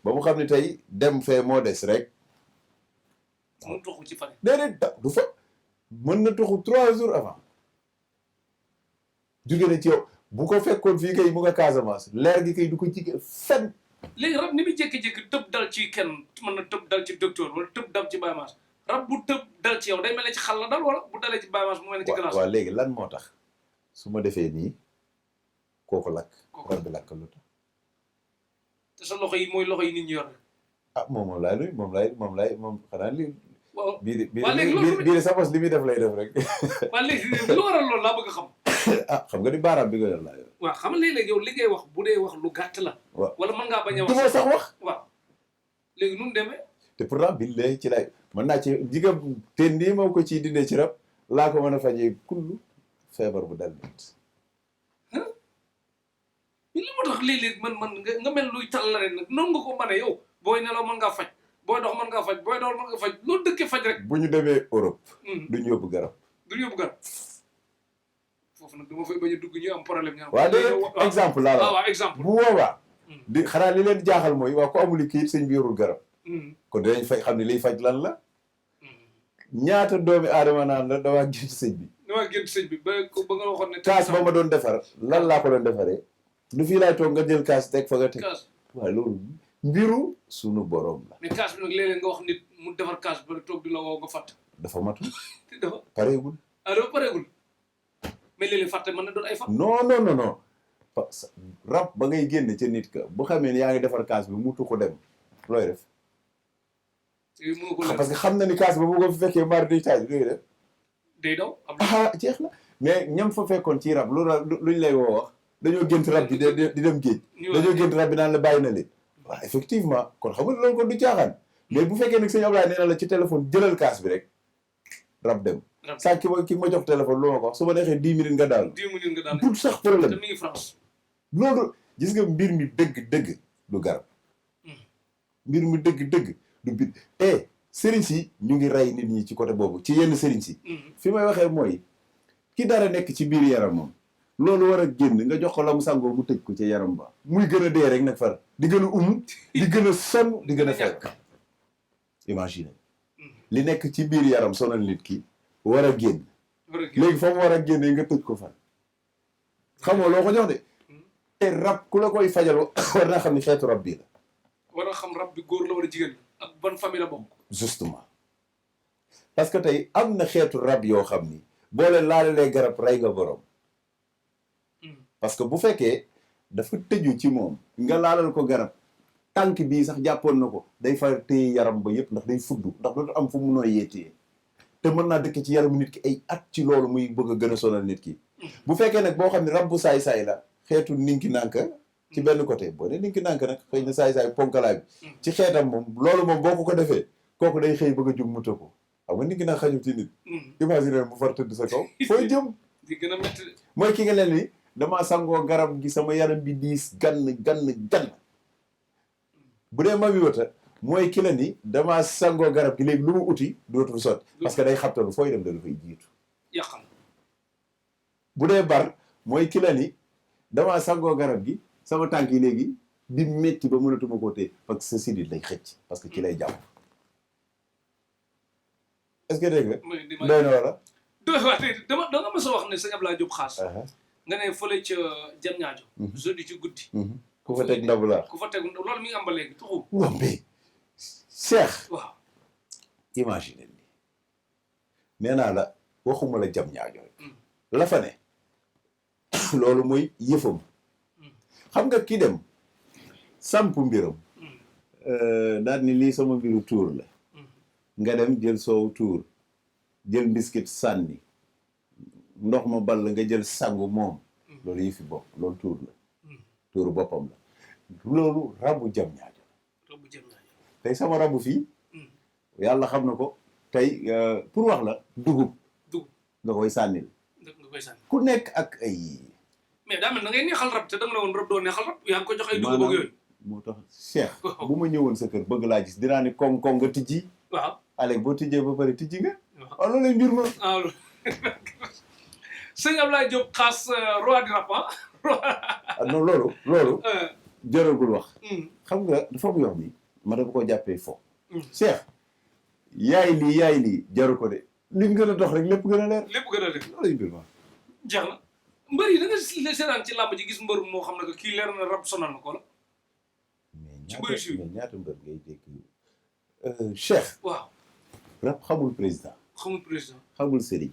ba mu xam ne tey dem fee moo des rek. mu toxu ci fan. déedéet du fa mën na toxu 3 jours avant. jóge na ci yow bu ko fekkoon fii kay mu nga Casamance leer gi kay du ko jige fenn. léegi rab ni muy jékki-jékki tëb dal ci kenn mën na tëb dal ci docteur wala tëb dal ci Baye Mass rab bu tëb dal ci yow day mel ne ci xal la dal wala bu dalee ci Baye Mass mu mel ne ci glace. waaw léegi lan moo tax su ma defee nii kooku lakk. rab bi lakk lu tax. te sa loxo yi mooy loxo yi nit ñi yor rek. ah moom laay nuyu moom xanaa lii. waaw bii sa bos li muy def lay def rek. waaw léegi lu waral loolu laa bëgg a xam. xam nga ni baaraam bi nga yor laa yor. waaw xam nga léeg-léeg yow li ngay wax bu dee wax lu gàtt la. waaw wala mën ngaa bañ a wax. du ma sax wax. waaw léegi nu mu demee. te pourtant billahi ci lay mën naa ci jigéen te nii ma ko ciy dindee ci rab laa ko mën a fajee kullu feebar bu dal nit. li moo tax léeg-léeg man nga mel luy tal la rek nag noonu nga ko mën a yow booy nelaw mën ngaa faj booy dox mën ngaa faj booy dool mën nga faj loolu dëkkee faj rek. bu ñu demee Europe. duñu yóbbu garab. duñu yóbbu garab. foofu nag dama fay bañ a dugg ñu am problème ñu am. waaw léegi exemple laa la waaw exemple bu boobaa. di xanaa li leen jaaxal mooy waa ko amul kii sëñ bi yorul garab. kon dinañ fay xam ne liy faj lan la. ñaata doomi aadama naan la damaa gént sëñ bi. damaa gént sëñ bi ba nga waxoon ne. kaas ba ma doon defar lan laa ko doon defaree. du fii laay toog nga jël kaas teg fa nga teg. kaas waaw loolu mbiru sunu borom la. mais kaas bi nag léeg-léeg nga wax nit mu defar kaas ba toog di la woo nga fàtt. dafa matu. dafa pareegul. dafa pareegul. mais léeg-léeg fàtte mën na doon ay fan. non rab ba ngay génn ca nit ka bu xamee ne yaa ngi defar kaas bi mu tuxu dem looy def parce que xam na ni kaas ba bu ko fi fekkee maar day taaj looy def day daw jeex na mais ñam fa fekkoon ci rab luñ lay woo wax dañoo gént rab bi di dem géej dañoo gént rab bi naan la bàyyi na leen waaw effectivement kon xam nga loolu kon du caaxaan mais bu fekkee nag sëñ Ablaye nee na la ci téléphone jëlal kaas bi rek rab dem saa ki ma jox téléphone lu ma ko wax su ma neexee 10 minutes nga daal 10 minutes nga daal pour sax problème te mi ngi France loolu gis nga mbir mi dëgg du garab mbir mi dëgg du bit sëriñ si ñu ngi rey nit ñi ci côté boobu ci yenn sëriñ si fi may waxee mooy ki dara nekk ci biir yaram moom loolu war a génn nga jox ko la mu sangoo mu tëj ko ci yaram ba muy gën a dee rek nag far di gën a di gën a sonn di gën a feebar imagine li nekk ci biir yaram sonal nit ki war a génn léegi fa mu war a génnee nga tëj ko fan xamoo loo ko jox de te rab ku la koy fajal war naa xam ni xeetu rab bii la war a xam rab bi góor la wala jigéen la ak ban famille la bokk justement parce que tey am na xeetu rab yoo xam ni boo leen laalalee garab rey nga borom parce que bu fekkee dafa tëju ci moom nga laalal ko garab tànk bii sax jàppoon na ko day far téye yaram ba yëpp ndax day fudd ndax dootu am fu mu nooy yeetee te mën naa dëkk ci yaramu nit ki ay at ci loolu muy bëgg a gën a sonal nit ki bu fekkee nag boo xam ne rab bu saay-saay la xeetu ninki nànka ci benn côté boo dee ninki nànka nag xëy na saay-saay ponkalaay bi ci xeetam moom loolu moom boo ko defee kooku day xëy bëgg a jug mu të ko xam nga ninki nànk xajul ci nit imagine mu far tëdd sa kaw fooy jëm di gën a métti mooy ki nga leen ni damaa sangoo garab gi sama yaram bi diis gann bu dee mami wata mooy ki la ni damaa sangoo garab gi léegi lu mu uti dootul sotti parce que day xabtalu fooy dem da dafay jiitu yàqal bu dee bar mooy ki la ni damaa sangoo garab gi sama tànk yi léegi di metti ba mënatuma koo téye parce que sa sidit lay xëcc parce que ci lay jàpp est-ce que dégg nga doy na wala da nga mës a wax ne sëñ Ablaye Diop Khass nga ne fële ca jam ñaajo jeudi ci guddi ku fa teg ndabu laa ku fa teg loolu mi ngi am ba léegi tuxu non mais Cheikh waaw imagine ni nee naa la waxuma la jam ñaajo rek la fa ne loolu mooy yëfam xam nga ki dem samp mbiram daal ni lii sama mbiru tuur la nga dem jël soow tuur jël mbiskit sànni ndox ma ball nga jël sangu moom loolu yëfi bopp loolu tuur la tuuru boppam la loolu rabu jam ñaajo tey sama rabu fii yàlla xam na ko tey pour wax la dugub nga koy sànnil ku nekk ak ay mais daa mel na ngay neexal rab te da nga ne woon rab doo neexal rab yaa ngi ko jox ay dugub ak yooyu moo tax Cheikh bu ma ñëwoon sa kër bëgg laa gis dinaa ni koŋ-koŋ nga tijji waaw allez boo tijjee ba pare tijji nga waaw loolu lay mbir ma sëñ Ablaye Diop Khass roi du rap non loolu jaragul wax xam nga dafa mu yox ni ma dafa ko jàppee fo Cheikh yaay lii jaru ko de li mu gën a dox rek lépp gën a leer loolu lay mbir ma jeex na mbër yi da nga seetaan ci làmb ji gis mbër moo xam ne que kii leer na rab sonal na ko la mais ñaata mbër ngay dégg Cheikh waaw rab xamul président xamul sëriñ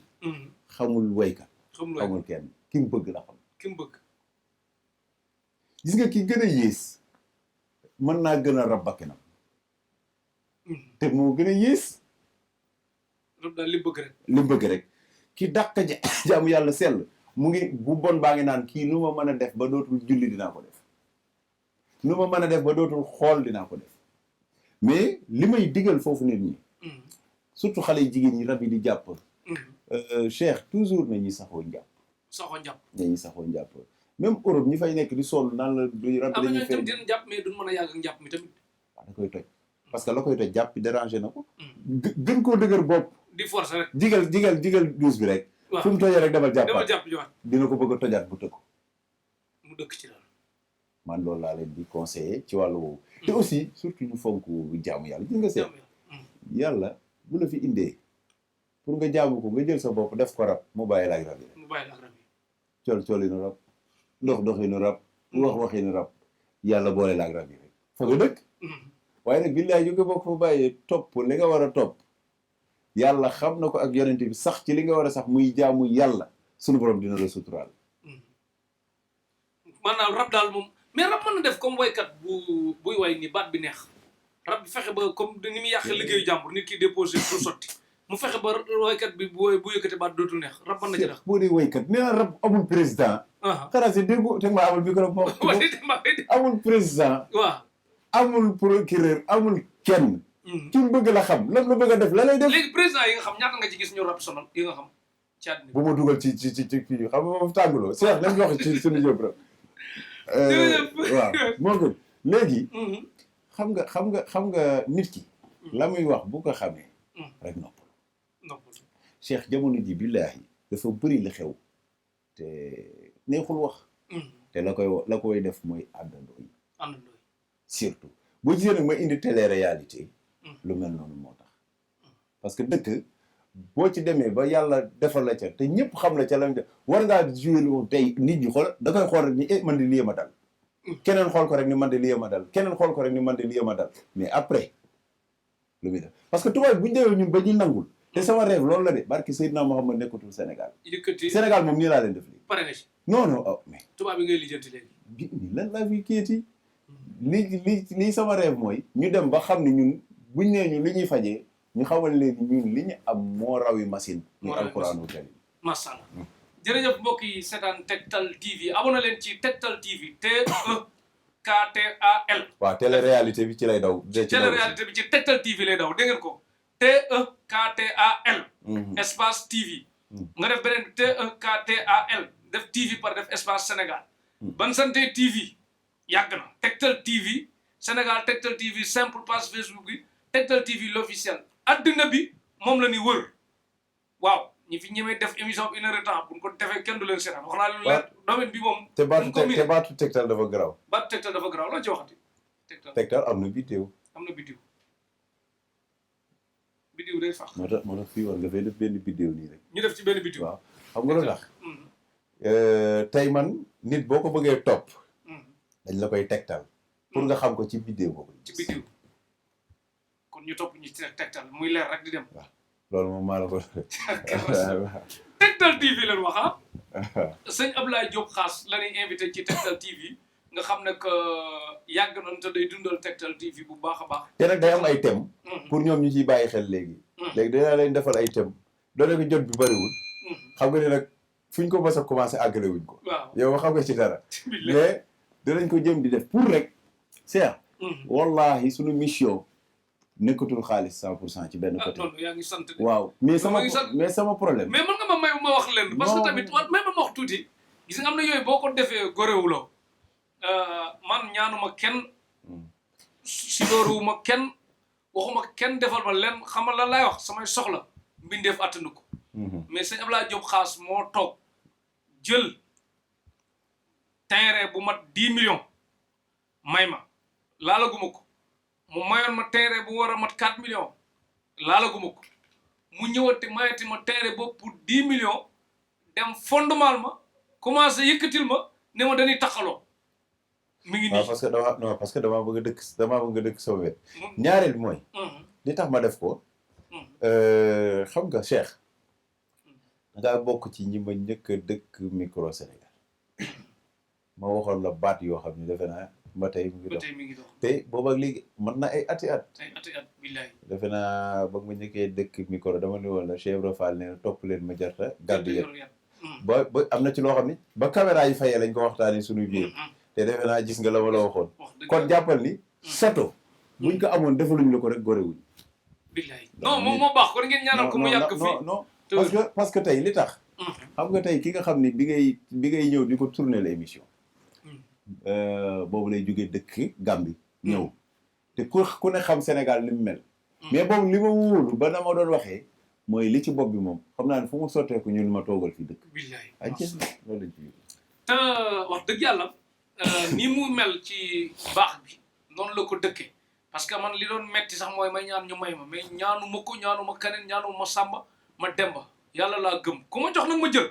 xamul waykat xamul kenn ki mu bëgg la xam gis nga ki gën a yées mën naa gën a rab bakkenam te moo gën a yées rab daal li bëgg rek ki dàq jaamu yàlla sell mu ngi bu bon baa ngi naan kii nu ma mën a def ba dootul julli dinaa ko def nu ma mën a def ba dootul xool dinaa ko def mais li may digal foofu nit ñi surtout xale yi jigéen ñi rab yi di jàpp Cheikh toujours nañuy saxoo njàpp nañuy saxoo njàpp même Europe ñi fay nekk di sol naan la du rab dañuy fay dina jàpp mais duñ mën a yàgg ak njàpp mi tamit waaw da koy toj parce que la koy toj jàpp bi dérangé na ko gën koo dëgër bopp di force rek jigal douze bi rek fu mu tojee rek demal jàpp dina ko bëgg a tojaat bu tëkk mu dëkk ci daal man loolu laa leen di conseiller ci wàllu woowu te aussi surtout ñu fonk jaamu yàlla gis nga seet yàlla bu la fi indee pour nga jaamu ko nga jël sa bopp def ko rab mu bàyyi la ak rab yi colinu rab doxinu rab waxinu rab yàlla boole la ak rab yi rek fa nga dëkk waaye nag billaay yu nga bokk fa bàyyee topp li nga war a topp yàlla xam na ko ak yonent bi sax ci li nga war a sax muy jaamu yàlla sunu borom dina la suturaal. maanaam rab daal moom mais rab mën na def comme waykat buy way ni baat bi neex rab bi fexe ba comme ni muy yàqee liggéeyu jàmbur nit ki déposé pour sotti mu fexe ba waykat bi bu yëkkati baat dootul neex rab mën na ci def. boo dee waykat nee na rab amul président. xanaa si déggu te ma amul micro boo amul président. waaw amul procureur amul kenn. ki mu bëgg la xam lan la bëgg a def la lay def. léegi président yi nga xam ñaata nga ci gis ñu rab sonal yi nga xam ci àddina bu ma dugal ci kii xam nga moom tànguloo Cheikh nañ wax ci suñu jëb rek. waaw moo gën léegi. xam nga nit ki. la muy wax bu ko xamee. rek noppalu. Cheikh jamono ji billaahi dafa bëri li xew te neexul wax. te la koy def mooy àndandoo yi. surtout boo gisee nag ma indi télé-réalité. lu mel noonu moo tax. parce que dëkk boo ci demee ba yàlla defal la ca te ñëpp xam la ca la war ngaa joué lu tey nit ñi xool da koy xool rek ni man di lii ma dal. keneen xool ko rek ni man de lii ma dal keneen xool ko rek ni man de lii ma dal mais après lu muy def parce que tubaab bu ñu demee ñun ba ñu nangul. te sama rêve loolu la de barki Seydina Mohamed nekkatul Sénégal. Sénégal moom nii laa leen def lii. pare nga ci. non oh mais. tubaab bi ngay lijjanti léegi. ni lan laa fi kéeti lii sama rêve mooy ñu dem ba xam ne ñun buñ nee ñu li ñuy fajee ñu xamal leen ñun li ñu am moo rawi machine. moo rawi alquraanu karim. macha allah. jërëjëf mbokk yi seetaan Tektal TV abonné leen ci Tektal TV TEKTAL. waaw télé-réalité bi ci lay daw. télé-réalité bi ci Tektal TV lay daw dégg ngeen ko TEKTAL. espace TV. nga def beneen TEKTAL def TV par def espace Sénégal. ban santé TV yàgg na Tektal TV Sénégal Tektal TV simple page Facebook bi Tektal TV l'officiel adduna bi moom la ñuy wër waaw ñi fi ñemee def émission bi 1 heure de temps bu ñu ko defee kenn du leen seetaan wax naa lu leer domaine bi moom. te baatu Tektal dafa garaaw. baatu Tektal dafa garaaw loo ci waxati. Tektal am na vidéo. am na vidéo day fax. moo tax fii war nga fay def benn vidéo nii rek. ñu def ci benn vidéo. waaw xam nga lu tax. tey man nit boo ko bëggee topp. dañ la koy tegtal. pour nga xam ko ci vidéo boobu. ci vidéo kon ñu topp ñu ci Tektal muy leer rek di dem. waaw loolu moom maa la ko. Tektal TV leen wax ah. sëñ Ablaye Diop Xaas la ñuy invité ci Tektal TV nga xam ne que yàgg nañ te day dundal Tektal TV bu baax a baax. te nag day am ay thèmes. pour ñoom ñu ciy bàyyi xel léegi. léegi dinaa leen defal ay thèmes. doone ko jot bi bëriwul. xam nga ni nag fu ñu ko mës a commencé àggale wuñ ko. waaw yow xam nga ci dara. mais dinañ ko jëm di def pour rek. Cheikh. wallahi suñu mission. nekkatul xaalis 100% ci benn côté. non yaa ngi sant de. waaw mais sama problème. mais mën nga ma ma wax leen. parce que tamit may ma wax tuuti. gis nga am na yooyu boo ko defee gorewuloo man ñaanuma kenn. sidooruwuma kenn waxuma kenn defal ma leen xamal la laay wax samay soxla mbindeef attanu ko. mais sëñ Abdoulaye Diop Xaas moo toog jël terrain bu mat 10 millions may ma laalaguma ko. mu mayoon ma terrain bu war a mat 4 millions laalaguma ko mu ñëwati mayati ma terrain boobu pour 10 millions dem fondement ma commencé yëkkatil ma ne ma dañuy taxaloo mi ngi nii. parce que damaa bëgg a dëkk sama wet. ñaareel bi mooy. li tax ma def ko. xam nga Cheikh. dangaa bokk ci ñi ma njëkk a dëkk micro Sénégal ma waxoon la baat yoo xam ne defe naa. ba tey mi ngi dox te booba léegi mën na ay ati at billaay defe naa ba ma njëkkee dëkk micro dama ne woon la Cheikh Ibra Fall ne topp leen ma jarta gàddu yet ba am na ci loo xam ni ba caméra yi fayee lañ ko waxtaanee suñu biir te defe naa gis nga la ma la waxoon kon jàppal ni sato buñ ko amoon defaluñ la ko rek gore wuñ billaay non moom moo baax kon ngeen ñaanal ko mu yàgg fii non parce que tey li tax xam nga tey ki nga xam ni bi ngay ñëw di ko tourner l'émission boobu lay jógee dëkk Gambie ñëw te ku ne xam Sénégal ni mu mel mais boobu li ma wóolu ba na ma doon waxee mooy li ci bopp bi moom xam naa ne fu mu sotteeku ñun ma toogal fii dëkk billaay ay gis loolu lañ ci te wax dëgg yàlla ni mu mel ci baax bi noonu la ko dëkkee parce que man li doon metti sax mooy may ñaan ñu may ma mais ñaanuma ko ñaanuma keneen ñaanuma Samba ma Demba yàlla laa gëm ku ma jox nag ma jël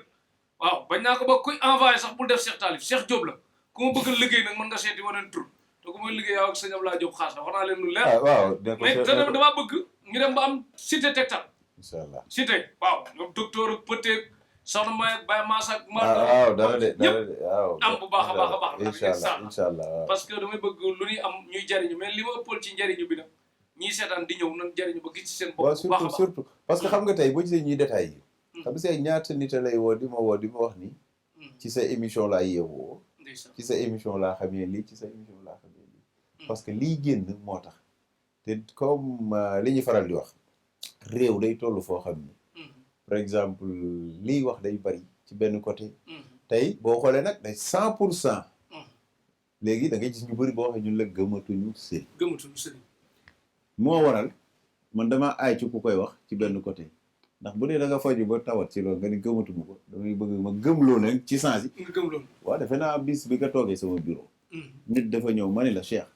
waaw bañ naa ko ba kuy envoyé sax bul def Cheikh Talif Cheikh Diop la ku ma bëgg a liggéey nag mën nga seeti waneen tur te ku may liggéey yow ak sëñ Abdoulaye Diop Xaas la wax naa leen lu leer. waaw mais te damaa bëgg ñu dem ba am cité Tektal. incha allah cité waaw ñoom docteur ak peut-être soxna May ak Baye Mass ak waaw dara de waaw am bu baax a baax incha allah parce que damay bëgg lu ñuy am ñuy jariñu mais li ma ëppal ci njariñu bi nag ñii seetaan di ñëw nan jariñu ba gis ci seen bopp bu baax a baax surtout parce que xam nga tey boo gisee ñuy détails yi xam nga say ñaata nit a lay woo di ma wax ni ci sa émission laa yeewoo ci sa émission laa xamee lii ci sa émission laa xamee lii parce que lii génn moo tax te comme li ñuy faral di wax réew day toll foo xam ni par exemple liy wax day bari ci benn côté tey boo xoolee nag day 100% léegi da ngay gis ñu bëri boo waxee ñun la gëmatuñu sëriñ moo waral man dama aay ci ku koy wax ci benn côté ndax bu dee da nga faju ba tawat ci loolu nga ni gëmatuma ko damay bëgg ma gëmloo nag ci sens yi waaw defe naa bis bi nga toogee sama bureau nit dafa ñëw ma ni la Cheikh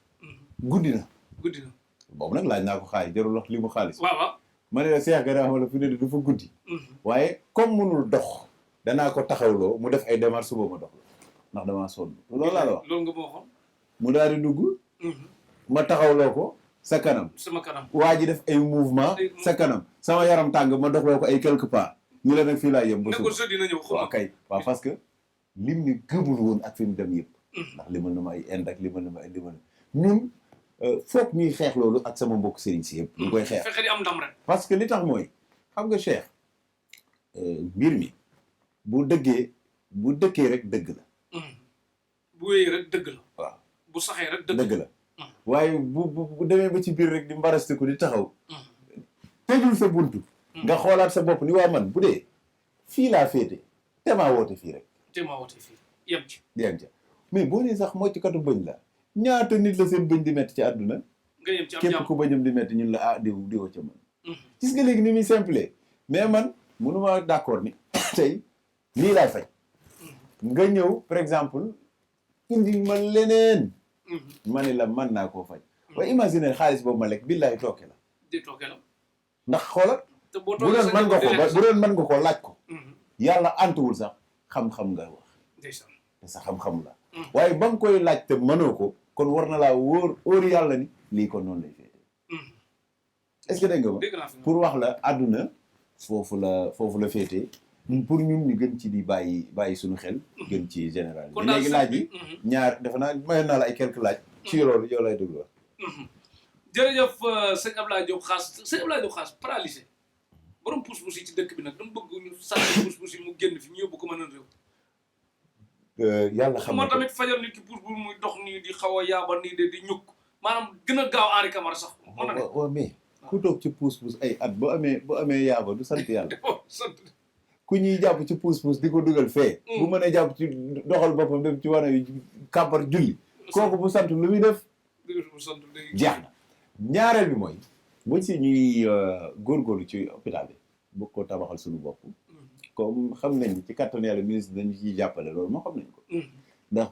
guddi na boobu nag laaj naa ko xaalis jarul wax li mu xaalis waaw ma ne la Cheikh gannaaw xam la fi ne dafa guddi waaye comme mënul dox danaa ko taxawloo mu def ay démarches suba ma dox la ndax damaa sonn loolu laa la wax loolu nga ma waxoon mu daal di dugg ma taxawloo ko sa kanam sama kanam waa ji def ay mouvement sa kanam sama yaram tàng ma doxloo ko ay quelques pas ñu la nag fii laa yem ba suba dina ñëw waaw kay waaw parce que lim ni gëmul woon ak fi mu dem yëpp ndax limal na ma ay ind ak limal na ma ay limal ñun foog ñuy xeex loolu ak sama mbokk sëriñ si yëpp ñu koy xeex fexe di am ndam rek parce que li tax mooy xam nga Cheikh mbir mi bu dëkkee rek dëgg la bu wéyee rek dëgg la waaw bu saxee rek dëgg la waaye bu demee ba ci biir rek di mbarastiku di taxaw tëjul sa buntu nga xoolaat sa bopp ni waa man bu dee fii laa féete te maa woote fii rek yem ci mais boo nee sax moo ci katu bëñ la ñaata nit la seen bëñ di metti ci àdduna nga yem ci am képp ku bëñam di metti ñun la diw ca mën gis nga léegi ni muy simple mais man mënuma d'accord ni tey lii laay faj nga ñëw par exemple indi ma leneen ma ne la mën naa koo faj waaye imagine xaalis boobu ma lekk billaay tooke la ndax xoolal bu doon mën nga ko laaj ko yàlla antuwul sax xam-xam nga wax te sa xam-xam la waaye ba nga koy laaj te mënoo ko kon war na laa wóor yàlla ni lii kon noonu lay féete est-ce que dégg nga ma pour wax la àdduna foofu la féete pour ñun ñu gën ci di bàyyi suñu xel gën ci général bi léegi laaj yi ñaar dafa naa mayoon naa la ay quelques laaj ci loolu yow lay déglu wax jërëjëf sëñ Abdoulaye Diop Khass paralysé borom pousse-pousse yi ci dëkk bi nag dama bëgg ñu sànni pousse-pousse yi mu génn fi ñu yóbbu ko mën a réew yàlla xam na moo tamit fajal nit ki pousse-pousse muy dox nii di xaw a yaaba nii de di ñukk maanaam gën a gaaw Henri Camara sax mën na ne waaw mais ku toog ci pousse-pousse ay at bu amee yaaba du sant yàlla ku ñuy jàpp ci pousse-pousse di ko dugal fee bu mënee jàpp ci doxal boppam dem ci wana yu kàmbar julli kooku bu sant lu muy def jeex na ñaareel bi mooy buñ si ñuy góorgóorlu ci hôpital bi bu ko tabaxal suñu bopp comme xam nañ ci kattan yàlla ministre dañu ciy jàppale loolu moo xam nañ ko ndax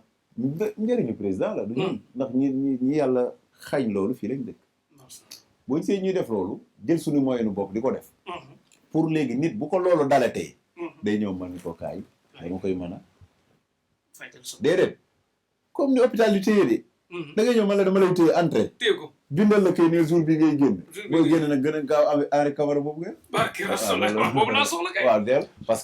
njëriñu président la du ñun ndax ñi yàlla xañ loolu fii lañ dëkk buñ see ñuy def loolu jël suñu moyenu bopp di ko def pour léegi nit bu ko loolu dalatee day ñëw mën ko kaay dama koy mën a déedéet comme ni hôpital di téye de da nga ñëw man la dama lay téye entrée bindal la kay ne jour bi ngay génn booy génn nag gën a gaaw am Henri Camara boobu nga boobu laa soxla kay waaw deel parce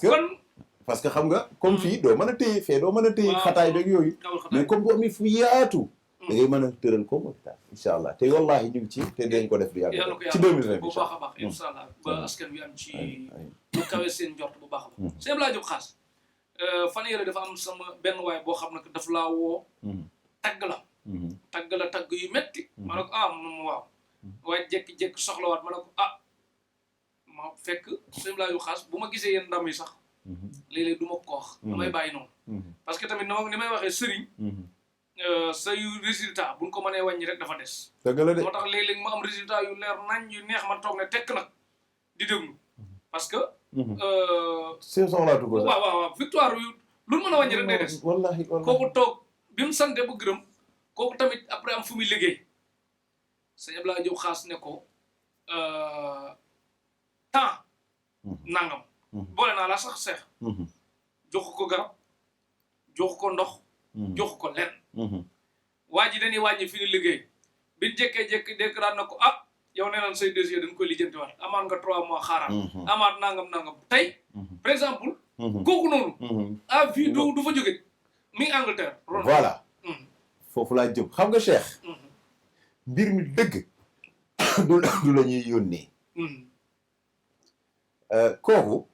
que xam nga comme fii doo mën a téye fee doo mën a téye xataay beeg yooyu mais comme bu amee fu yaatu da ngay mën a tëral comme hôpital incha allah te wallahi ñu ngi ci te dañ ko def du yàgg ci 2020 bu baax a baax incha allah ba askan wi am ci lu kawe seen njort bu baax a baax sëñ Abdoulaye Diop Khass fan yële dafa am sama benn waay boo xam ne daf laa woo tagg la tagg yu metti ma ne ko moom waaw waaye jékki-jékki soxlawaat ma ne ko ma fekk sëñ Abdoulaye Diop Khass bu ma gisee yéen ndam yi sax léeg-léeg du ma ko wax damay bàyyi noonu parce que tamit ni may waxee sëriñ say résultat buñ ko mënee wàññi rek dafa des dëgg la de moo tax léeg-léeg ma am résultat yu leer nañ yu neex ma toog ne tekk nag di déglu parce que si soxlaatu ko waaw victoire yu lu mën a wàññi rek day des wallahi kooku toog bi mu sante bu gërëm kooku tamit après am fu muy liggéey sëñ Abdoulaye Diop Khass ne ko temps nangam boole naa la sax seex joxu ko garab joxu ko ndox joxu ko lenn waa ji dañuy wàññi fi ni liggéey bi jékkee-jékki dégg daan na ko yow nee naan say dossier dañ koy lijjanti waat amaat nga 3 mois xaaraat amaat nangam tey par exemple kooku noonu. à vie du fa jóge mi ngi Angleterre. voilà foofu laa jëm xam nga Cheikh. mbir mi dëgg du la ñuy yónnee. kooku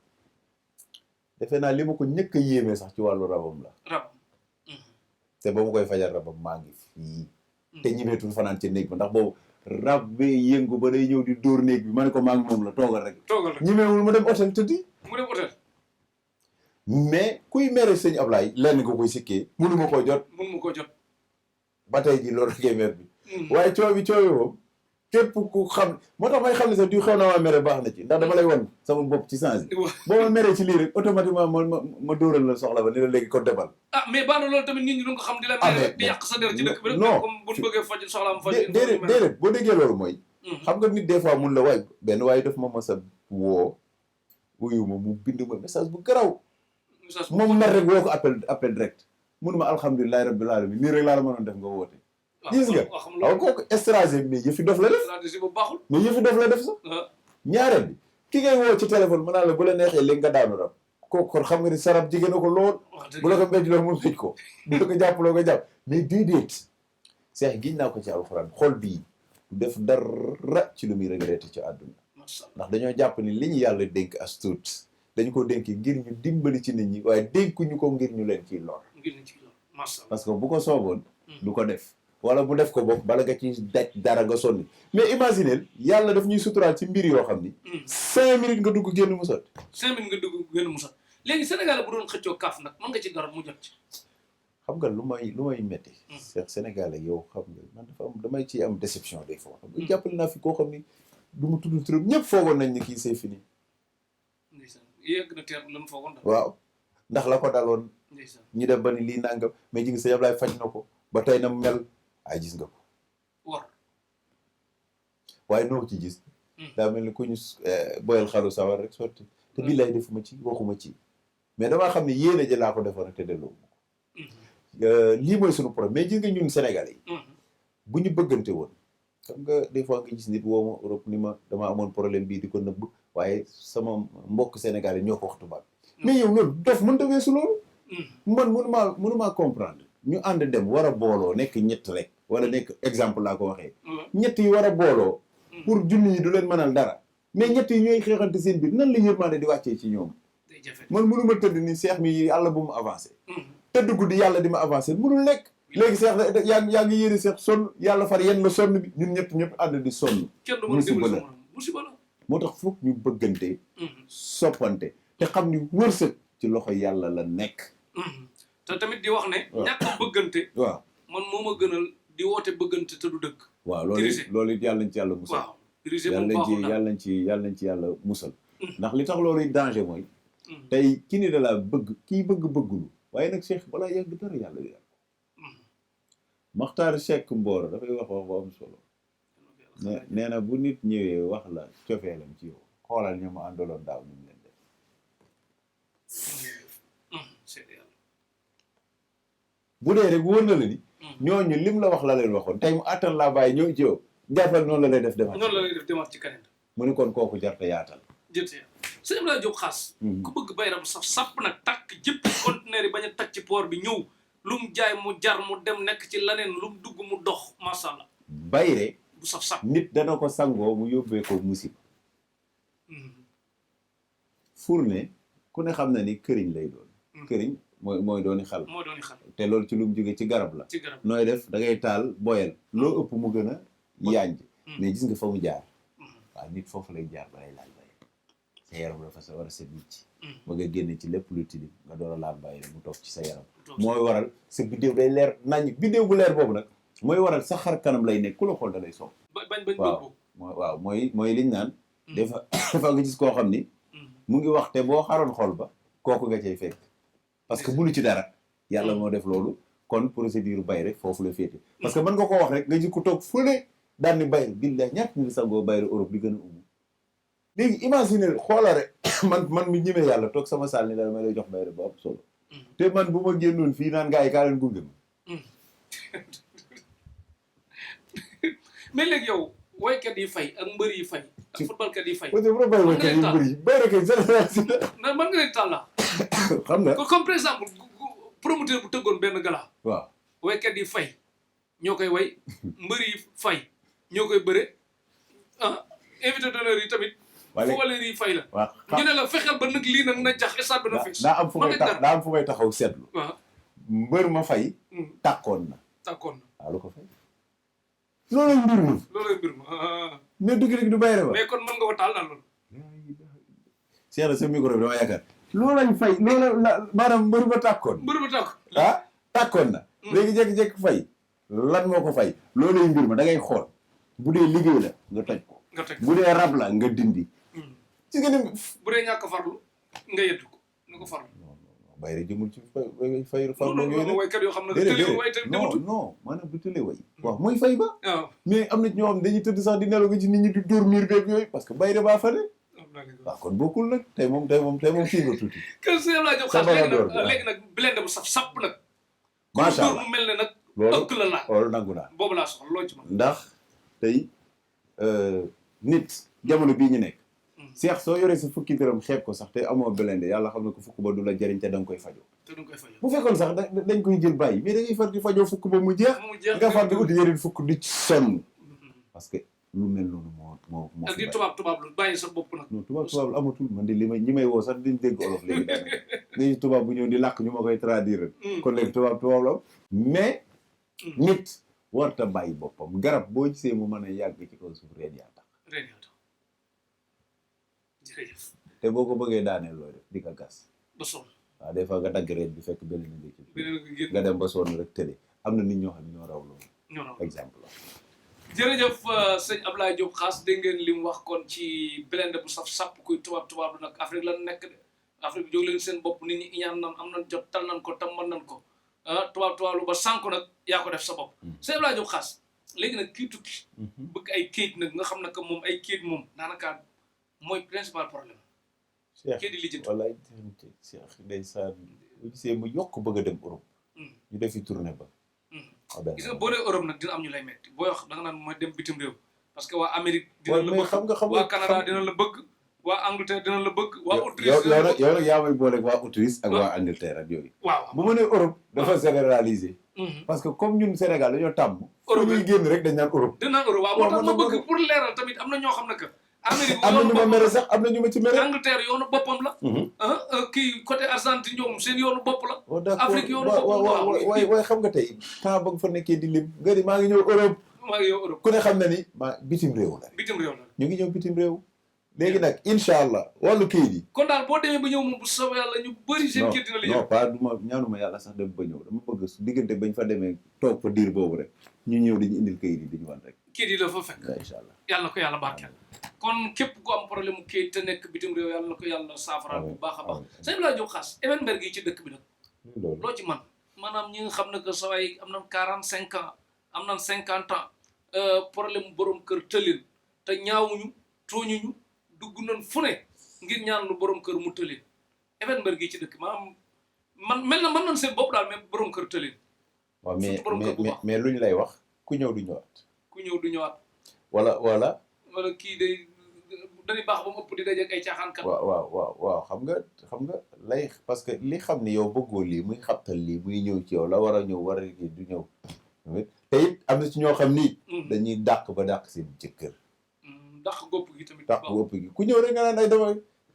defe naa li ma ko ñëkk a yéemee sax ci wàllu rabam la. te ba ma koy fajal rabam maa ngi fii. te ñimeetul fanaan ci néeg ba ndax boobu rab bi yëngu ba day ñëw di dóor néeg bi ma ne ko maa ngi moom la toogal rek. ñimeewul ma dem hôtel tëddi. mu dem hôtel. mais kuy mere sëñ Ablaye lenn nga koy sikkee mënu ma koo jot. ba tey jii loolu rek mer bi. waaye coow moom képp ku xam moo tax may xam ne sax di xew na maa mere baax na ci ndax dama lay won sama bopp ci changé. boo ma meree ci lii rek automatiquement ma dóoral la soxla ba ni la léegi ko debal. mais baax na loolu tamit nit ñi du nga xam di la mere di yàq sa der ci dëkk bi rek. non comme bu ñu bëggee faj soxlaam faj. déedéet boo déggee loolu mooy. xam nga nit des fois mun la waay benn waaye daf ma mës a woo wuyu ma mu bind ma message bu garaw. moom mer rek woo ko appel direct mun ma alhamdulilah rabbil alamin nii rek laa la mënoon def nga woote. gis nga waaw kooku stratégie mais yëfi dof la def. mais yëfi dof la def sax. ñaareel bi ki ngay woo ci téléphone mën naa la bu la neexee léegi nga daanu rab kooku kon xam nga ni sarab jigéen na ko lool. bu la ko mbéj loolu mu mbéj ko. bu la ko jàppaloo nga jàpp mais déedéet. seex giñ naa ko ci alxuraan xol bii du def dara ci lu muy regretté ci àdduna. ndax dañoo jàpp ni li ñu yàlla dénk as tuut dañu ko dénk ngir ñu dimbali ci nit ñi waaye dénkuñu ko ngir ñu leen ciy lor. parce que bu ko sooboon du ko def. wala bu def ko bopp bala nga ci daj dara nga sonni mais imaginez yàlla daf ñuy suturaal ci mbir yoo xam ni. 5 minutes nga dugg génn mu sot. 5 minutes nga dugg génn mu sot léegi Sénégal bu doon xëccoo kaaf nag mën nga ci dara mu jot ci. xam nga lu may métti. Sénégal yow xam nga man damay ciy am déception des fois. xam nga jàppale naa fi koo xam ni du mu tudd turam ñëpp foogoon nañ ni kii c'est fini. ndeysaan yegg na teer lan foogoon daal. waaw ndax la ko daloon. ndeysaan ñu dem ba ni lii nangam mais ji nga sëñ Ablaye faj na ko ba tey na mel. ay gis nga ko. waaye noo ci gis. daa mel ni ku ñu boyal xaru sawar rek sotti. te billaay defuma ci waxuma ci. mais damaa xam ne yéene ji laa ko defoon rek te delloo ma ko. lii mooy sunu problème mais gis nga ñun Sénégalais yi. bu ñu bëggante woon. xam nga des fois nga gis nit woo ma Europe ni ma dama amoon problème bii di ko nëbb waaye sama mbokk Sénégalais ñoo ko wax tubaab. mais yow loolu dof mënta weesu loolu. man mënumaa comprendre. ñu ànd dem war a booloo nekk ñett rek wala nekk exemple laa ko waxee. ñett yi war a booloo. pour junni ñi du leen mënal dara. mais ñett yi ñooy xeexante seen biir nan la yërmande di wàccee ci ñoom. man mënuma tëdd ni seex mi yàlla bu mu avancé. tëdd guddi yàlla di ma avancé mënul nekk. léegi seex yaa ngi yéene seex sonn yàlla far yenn la sonn bi ñun ñëpp ànd di sonn. musiba la moo tax foog ñu bëggante. soppante te xam ni wërsëg ci loxo yàlla la nekk. te tamit di wax ne. ñàkk a bëggante. waaw man moo ma gënal di woote bëggante te du dëgg. waaw loolu it yàlla nañ ci yàlla musal. waaw dirigé moom baaxul yàlla nañ ci yàlla musal. ndax li tax loolu danger mooy. tey ki ni da laa bëgg kii bëggulu waaye nag Cheikh balaa yàgg dara yàlla yàlla. Maxtaar Seck Mboro dafay wax bu am solo. nee na bu nit ñëwee wax la cofeelam ci yow xoolal ñu ma àndaloon daaw ñu leen def. bu dee rek wóor na la ni. ñooñu lim la wax la leen waxoon tey mu àttan laa bàyyi ñëw ci yow jàppal noonu la lay def demaat. noonu la lay def demaat ci keneen. mu ni kon kooku jarta yaatal. sëñ Abdoulaye Diop Khass. ku bëgg bayram sax sàpp nag takk jëpp conteneur yi bañ a tag ci port bi ñëw lu mu jaay mu jar mu dem nekk ci leneen lu mu dugg mu dox macha allah. bayre bu saf saf nit dana ko sangoo mu yóbbee ko musiba. fourne ku ne xam na ni këriñ lay doon. këriñ mooy dooni xal. moo dooni xal te loolu ci lu mu jóge ci garab la. ci garab nooy def da ngay taal boyal loo ëpp mu gën a yànj. mais gis nga fa mu jaar. waaw nit foofu lay jaar balay laal bayre sa yaram dafa sa war a set wicc ba nga génne ci lépp lu tilim nga door a laal bayre mu toog ci sa yaram. mooy waral sa biddéew day leer naññ biddéew bu leer boobu nag mooy waral sa xar kanam lay nekk ku la xool da lay sopp. waaw mooy liñ naan. dafa nga gis koo xam ni. mu ngi wax te boo xaroon xol ba kooku nga cay fekk. parce que munu ci dara. yàlla moo def loolu kon procédure bayre foofu la féete. parce que mën nga koo wax rek nga ji ko toog fële daan ni bayre billahi ñaata ñu sangoo bayre Europe di gën a umu. léegi imaginer xoola rek man mi ñemee yàlla toog sama saal ni daal may lay jox bayre bu am solo. te man bu ma génnoon fii naan gaa yi kaa leen gunge ma. mais léegi yow woykat yi fay ak mbër yi fay ak footballkat yi fay. peut-être bu la bay woykat yi mbër yi bayre kay génération. mën nga leen tàlla xam nga. comme par exemple promoteur bu tëggoon benn gala. waaw waykat yi fay ñoo koy way mbër yi fay ñoo koy bëre invité d'honneur yi tamit. footballeur yi fay la. waaw ñu ne la fexeel ba nag lii nag na jax stade bi na fees. daa am fu may taxaw seetlu. waaw mbër ma fay. tàkkoon na. waaw lu ko fay. looloo mbir ma. mais dëgg-dëgg du bay rek. mais kon mën nga ko taal daal loolu. Cheikh sa micro bi dama yaakaar. loolu lañ fay loolu la maanaam mbër ba tàkkoon. tàkkoon na. léegi jékki-jékki fay. lan moo ko fay. loolay mbir ma da ngay xool. bu dee liggéey la nga toj ko. bu dee rab la nga dindi. ci nga dem. bu dee ñàkk farlu nga yeddu ko nga ko farlu. bay rek jëmul ci fay farlu yooyu non waykat yoo xam ne tëlee way te non maanaam du tëlee way. waaw mooy fay ba. waaw mais am na ñoo xam dañuy tëdd sax di nelaw ci nit ñi di dóor miir beeg yooyu parce que bay de baa fa ne. waaw kon bokkul nag tey moom kii nga tuuti. kër si laa jox xaas léegi nag blende bu saf sàpp nag. macha allah mu mel ne nag. ëkk la laa loolu nangu naa. boobu laa soxla loo ci mën. ndax tey nit jamono bii ñu nekk. Cheikh soo yoree sa fukki dërëm xeeb ko sax te amoo blende yàlla xam ne ko fukk ba du la jëriñ te da nga koy fajoo. bu fekkoon sax dañ koy jël bàyyi mais da ngay far di fajoo fukk ba mu jeex. nga far di uti yeneen fukk di sonn. parce que lu mel noonu moo ak di tubaab lu bàyyi sa bopp nag. non tubaab lu amatul man di ñi may woo sax diñ dégg olof léegi daanaka léegi tubaab bu ñëw di làkk ñu ma koy traduire. kon léegi tubaab la am mais. nit warta bàyyi boppam garab boo gisee mu mën a yàgg ci kaw suuf reen yaa tax. jërëjëf. te boo ko bëggee daaneel looy def di ko gas. ba sonn. waaw des fois nga dagg reen bi fekk benn nit ci nga dem ba sonn rek tële am na nit ñoo xam ne ñoo raw loolu. exemple la. jërëjëf sëñ Ablaye Diop Khass dégg ngeen li mu wax kon ci blende bu saf sàpp kuy tubaab nag Afrique lan nekk de Afrique bi jóg leen seen bopp nit ñi iñaan nan am nañ jot tal nañ ko tam mën nañ ko tubaab lu ba sànku nag yaa ko def sa bopp. sëñ Ablaye Diop Khass léegi nag kii tukki. bëgg ay kayit nag nga xam ne que moom ay kayit moom daanaka mooy principal problème. kayit di lijjanti. wallaay Cheikh ndeysaan bu gisee mu yokk bëgg a dem Europe. ñu def fi tournée ba. gis nga boo dee Europe nag dina am ñu lay metti booy wax da nga naan mooy dem bitim réew parce que waa Amérique dina la bëgg xam nga waa Canada dina la bëgg waa Angleterre dina la bëgg waa Autriche yow nag yaa may booleeg waa Autriche ak waa Angleterre ak yooyu waaw bu ma nee Europe dafa généraliser parce que comme ñun Sénégal dañoo tàmm Europe ñuy génn rek dañ naan Europe waaw moo tax ma bëgg pour leeral tamit am na ñoo xam ne que Amérique am na ñu ma mere sax am na ñu ma ci mere Angleterre yoonu boppam la kii côté Argentine ñoom seen yoonu bopp la Afrique yoonu boppam waaye xam nga tey temps ba nga fa nekkee di lim nga ni maa ngi ñëw Europe ku ne xam na ni bitim réew la ñu ngi ñëw bitim réew léegi nag incha allah wàllu kayit yi kon daal boo demee ba ñëw moom bu soobee yàlla ñu bëri seen kayit dina la non pas duma ñaanuma yàlla sax dem ba ñëw dama bëgg su diggante bañ fa demee toog fa diir boobu rek ñu ñëw dañu indil kayit yi dañu wan rek kayit yi la fa fekk incha allah yàlla ko yàlla barkeel kon képp ku am problème mu kayit te nekk bitim réew yàlla na ko yàlla saafara bu baax a baax sëñ Ablaye Diop Khass Evenberg yi ci dëkk bi nag loo ci man maanaam ñi nga xam ne que sa waay am nañ 45 ans am nañ 50 ans problème borom kër tëlin te ñaawuñu tooñuñu dugg nañ fu ne ngir ñaan lu borom kër mu tëlin Evenberg yi ci dëkk maanaam man mel na mën nañ seen bopp daal mais borom kër tëlin waaw mais luñ lay wax ku ñëw du ñëwaat wala kii day dañuy baax ba mu ëpp di dajeeg ay caaxaankat. waaw xam nga lay parce que li xam ni yow bëggoo lii muy xabtal lii muy ñëw ci yow la war a ñëw war a kii du ñëw te it am na ci ñoo xam ni dañuy dàq ba dàq seen jëkkër dàq gopp gi tamit dàq gopp gi ku ñëw rek nga naan ay dama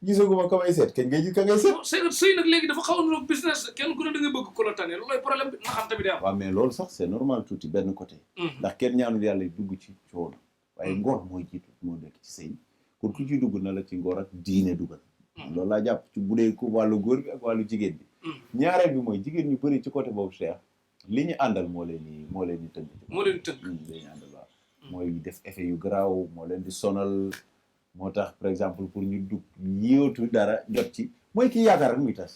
gisaguma ka may seet kañ ngay gis ka ngay seet sëy nag léegi dafa xaw a niroog business kenn ku ne da nga bëgg ko la tane loolooy problème bi naxante bi day am waaw mais loolu sax c'est normal tuuti benn côté ndax kenn ñaanul yàlla dugg ci coono waaye ngor mooy jiitu moo nekk ci sëy pour ku ci dugg na la ci ngor ak diine dugal loolu laa jàpp ci bu dee ku wàllu góor bi ak wàllu jigéen bi ñaareel bi mooy jigéen ñu bëri ci côté boobu Cheikh li ñu àndal moo leen di tënk dañu àndal waaw mooy def effet yu garaaw moo leen di sonal moo tax par exemple pour ñu dugg yóotu dara jot ci mooy kii yaakaar rek muy tas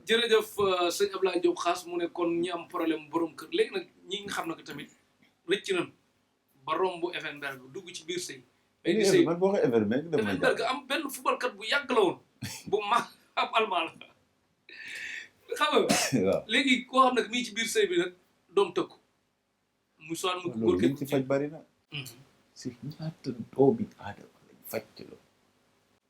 jërëjëf sëñ Ablaye Diop Khass mu ne kon ñi am problème borom kër léegi nag ñi nga xam ne que tamit rëcc nañ ba romb Evenberg dugg ci biir sëy man boo ko Evenberg am benn footballkat bu yàgg la woon bu mag am allemand la xam nga léegi koo xam ne mii ci biir sëy bi nag doom tëkku mu soir mu góor ci faj bari na si ñaata doomi aadama lañ faj ci loolu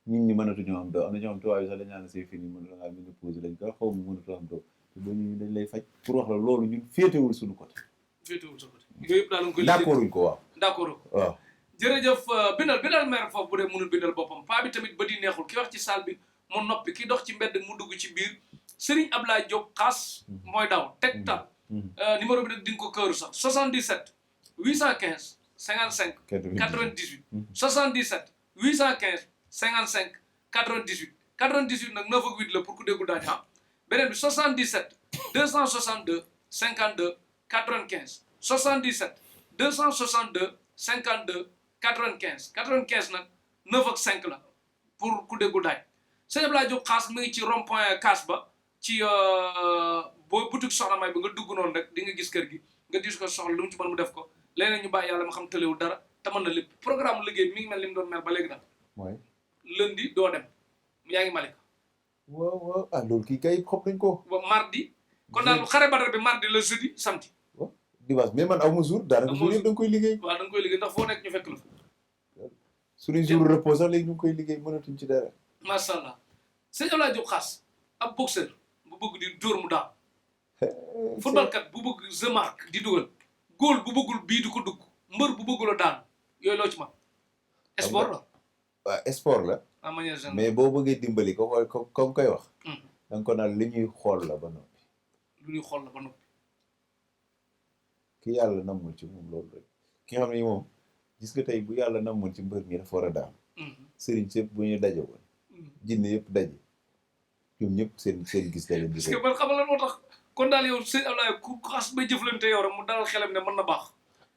ñun ñi mënatuñoo am doom am na ñoo xam tubaab yi sax dañ naan c'est fini mën na ngaa ménopause lañ ko xaw ma mënatoo am doom te ba ñu dañ lay faj pour wax la loolu ñun féetewul suñu côté. féetewul sa côté yooyu yëpp daal nga koy d'accorduñ ko waaw. d'accord waaw. jërëjëf bindal maire foofu bu dee mënul bindal boppam paa bi tamit ba di neexul ki wax ci salle bi mu noppi ki dox ci mbedd mu dugg ci biir Serigne Ablaye Diop xaas mooy daw tegtal numéro bi nag di nga ko këru sax 77 815 55 98 77 815 55 98 98 nag 9 ak 8 la pour ku déggul daañu beneen bi 77 262 52 95 77 262 52 95 95 nag 9 ak 5 la pour ku déggul daaj sëñ Abdoulaye Diop xaas mi ngi ci rond point Kaas ba ci boo boutique soxna may bi nga dugg noonu rek di nga gis kër gi nga gis ko soxla lu mu ci mën mu def ko léeg-léeg ñu bàyyi yàlla ma xam tëlewul dara te mën na lépp programme liggéey mi ngi mel ni mu doon mel ba léegi daal. mooy. lundi doo dem yaa ngi Malika. waaw waaw ah loolu kii kay xob nañ ko. ba mardi. kon daal xare Badar bi mardi la jeudi samedi. waaw dimanche mais man aw ma jour daanaka jour yëpp da nga koy liggéey. waaw da nga koy liggéey ndax foo nekk ñu fekk la fa. suñu jour repos sax léegi ñu ngi koy liggéey mënatuñ ci dara. macha allah sëñ Abdoulaye Diop xaas ab boxeur bu bëgg di dóor mu daal. footballkat bu bëgg the mark di dugal. góol bu bëggul bii di ko dugg mbër bu bëggul a daan yooyu loo ci man sport la. waaw sport la. en manière générale mais boo bëggee dimbali ko comme koy wax. da nga ko naan li ñuy xool la ba noppi. lu ñuy xool la ba noppi. ki yàlla nammul ci moom loolu rek ki nga xam ne moom gis nga tey bu yàlla nammul ci mbër mi dafa war a daan. sëriñ si yëpp bu ñu daje woon. jinne yëpp daje. ñoom ñëpp seen gis la leen di. parce que man xamal lan moo tax kon daal yow sëñ Ablaye ku xas ba jëflante yow rek mu dalal xelam ne mën na baax.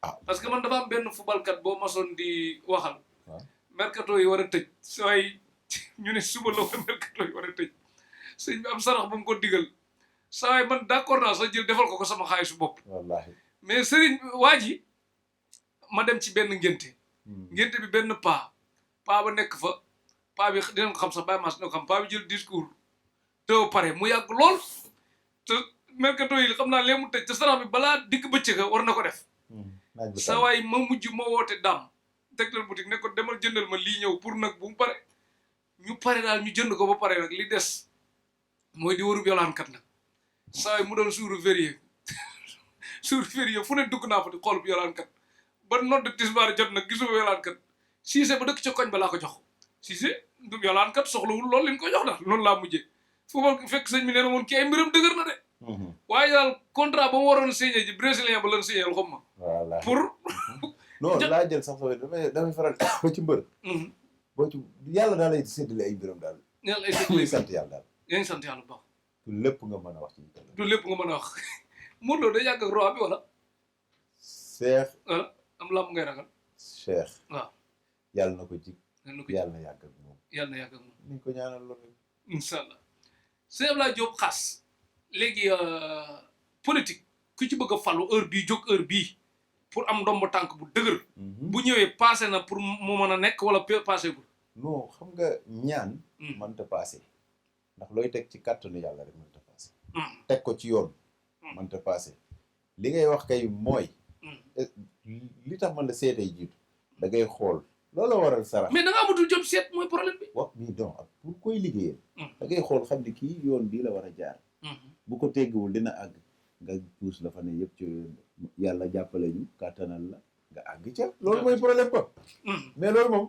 ah parce que man dafa am benn footballkat boo masoon di waxal. waaw mercato yi war a tëj. sooy ñu ne suba la war mercato yi war a tëj. sëñ bi am sarax bu mu ko digal. saa yi man d'accord naa sax jël defal ko sama xaalisu bopp. wallaahi. mais sëriñ waa ji ma dem ci benn ngénte. ngénte bi benn paa ba nekk fa paa bi dinañ ko xam sax bàyyi maas dina ko xam paa bi jël discours. te pare mu yàgg lool te mercato yi xam naa lee mu tëj te sarax bi balaa dikk bëccëg war na ko def. sa waay ma mujj ma woote daam tegtal boutique ne ko demal jëndal ma lii ñëw pour nag bu mu pare ñu pare daal ñu jënd ko ba pare nag li des mooy di warub yolaankat nag sa waay mu doon suuru férié fu ne dugg naa fa di xool bu yolaankat ba nodd tisbaar jot nag gisuma yolaankat Cissé ba dëkk ca koñ ba laa ko jox Cissé du yolaankat soxlawul loolu leen ko jox daal noonu laa mujjee football fekk sëñ bi nee na woon kii ay mbiram dëgër na de waaye daal contrat ba mu waroon signé ji brésilien ba lan signé xam ma voilà pour non laa jël sax soo damay faral ba ci mbër boo ci yàlla daal lay séddale ay mbiram daal yàlla ay muy sant yàlla daal yaa ngi sant yàlla bu baax du lépp nga mën a wax ci du lépp nga mën a wax Modou Lo day yàgg ak roi bi wala Cheikh wala am lamb ngay ragal Cheikh waaw yàlla na ko jig yàlla na yàgg ak moom yàlla na yàgg ak moom niñ ko ñaanal loolu incha allah sëñ Abdoulaye Diop xaas léegi politique ku ci bëgg a falu heure bii jóg heure bii pour am ndombo tànk bu dëgër bu ñëwee passé na pour mu mën a nekk wala passé gul non xam nga ñaan mënta passé ndax looy teg ci kàttanu yàlla rek mënta passé teg ko ci yoon mënta passé li ngay wax kay mooy li tax man la seetay jiitu da ngay xool loolu waral sarax mais da nga amatul jot seet mooy problème bi wax mii donc ak pour koy liggéeyal da ngay xool xam ne kii yoon bii la war a jaar bu ko teggiwul dina àgg nga puus la fa ne yëpp ci yàlla jàppale ñu kàttanal la nga àgg ca loolu mooy problème ba mais loolu moom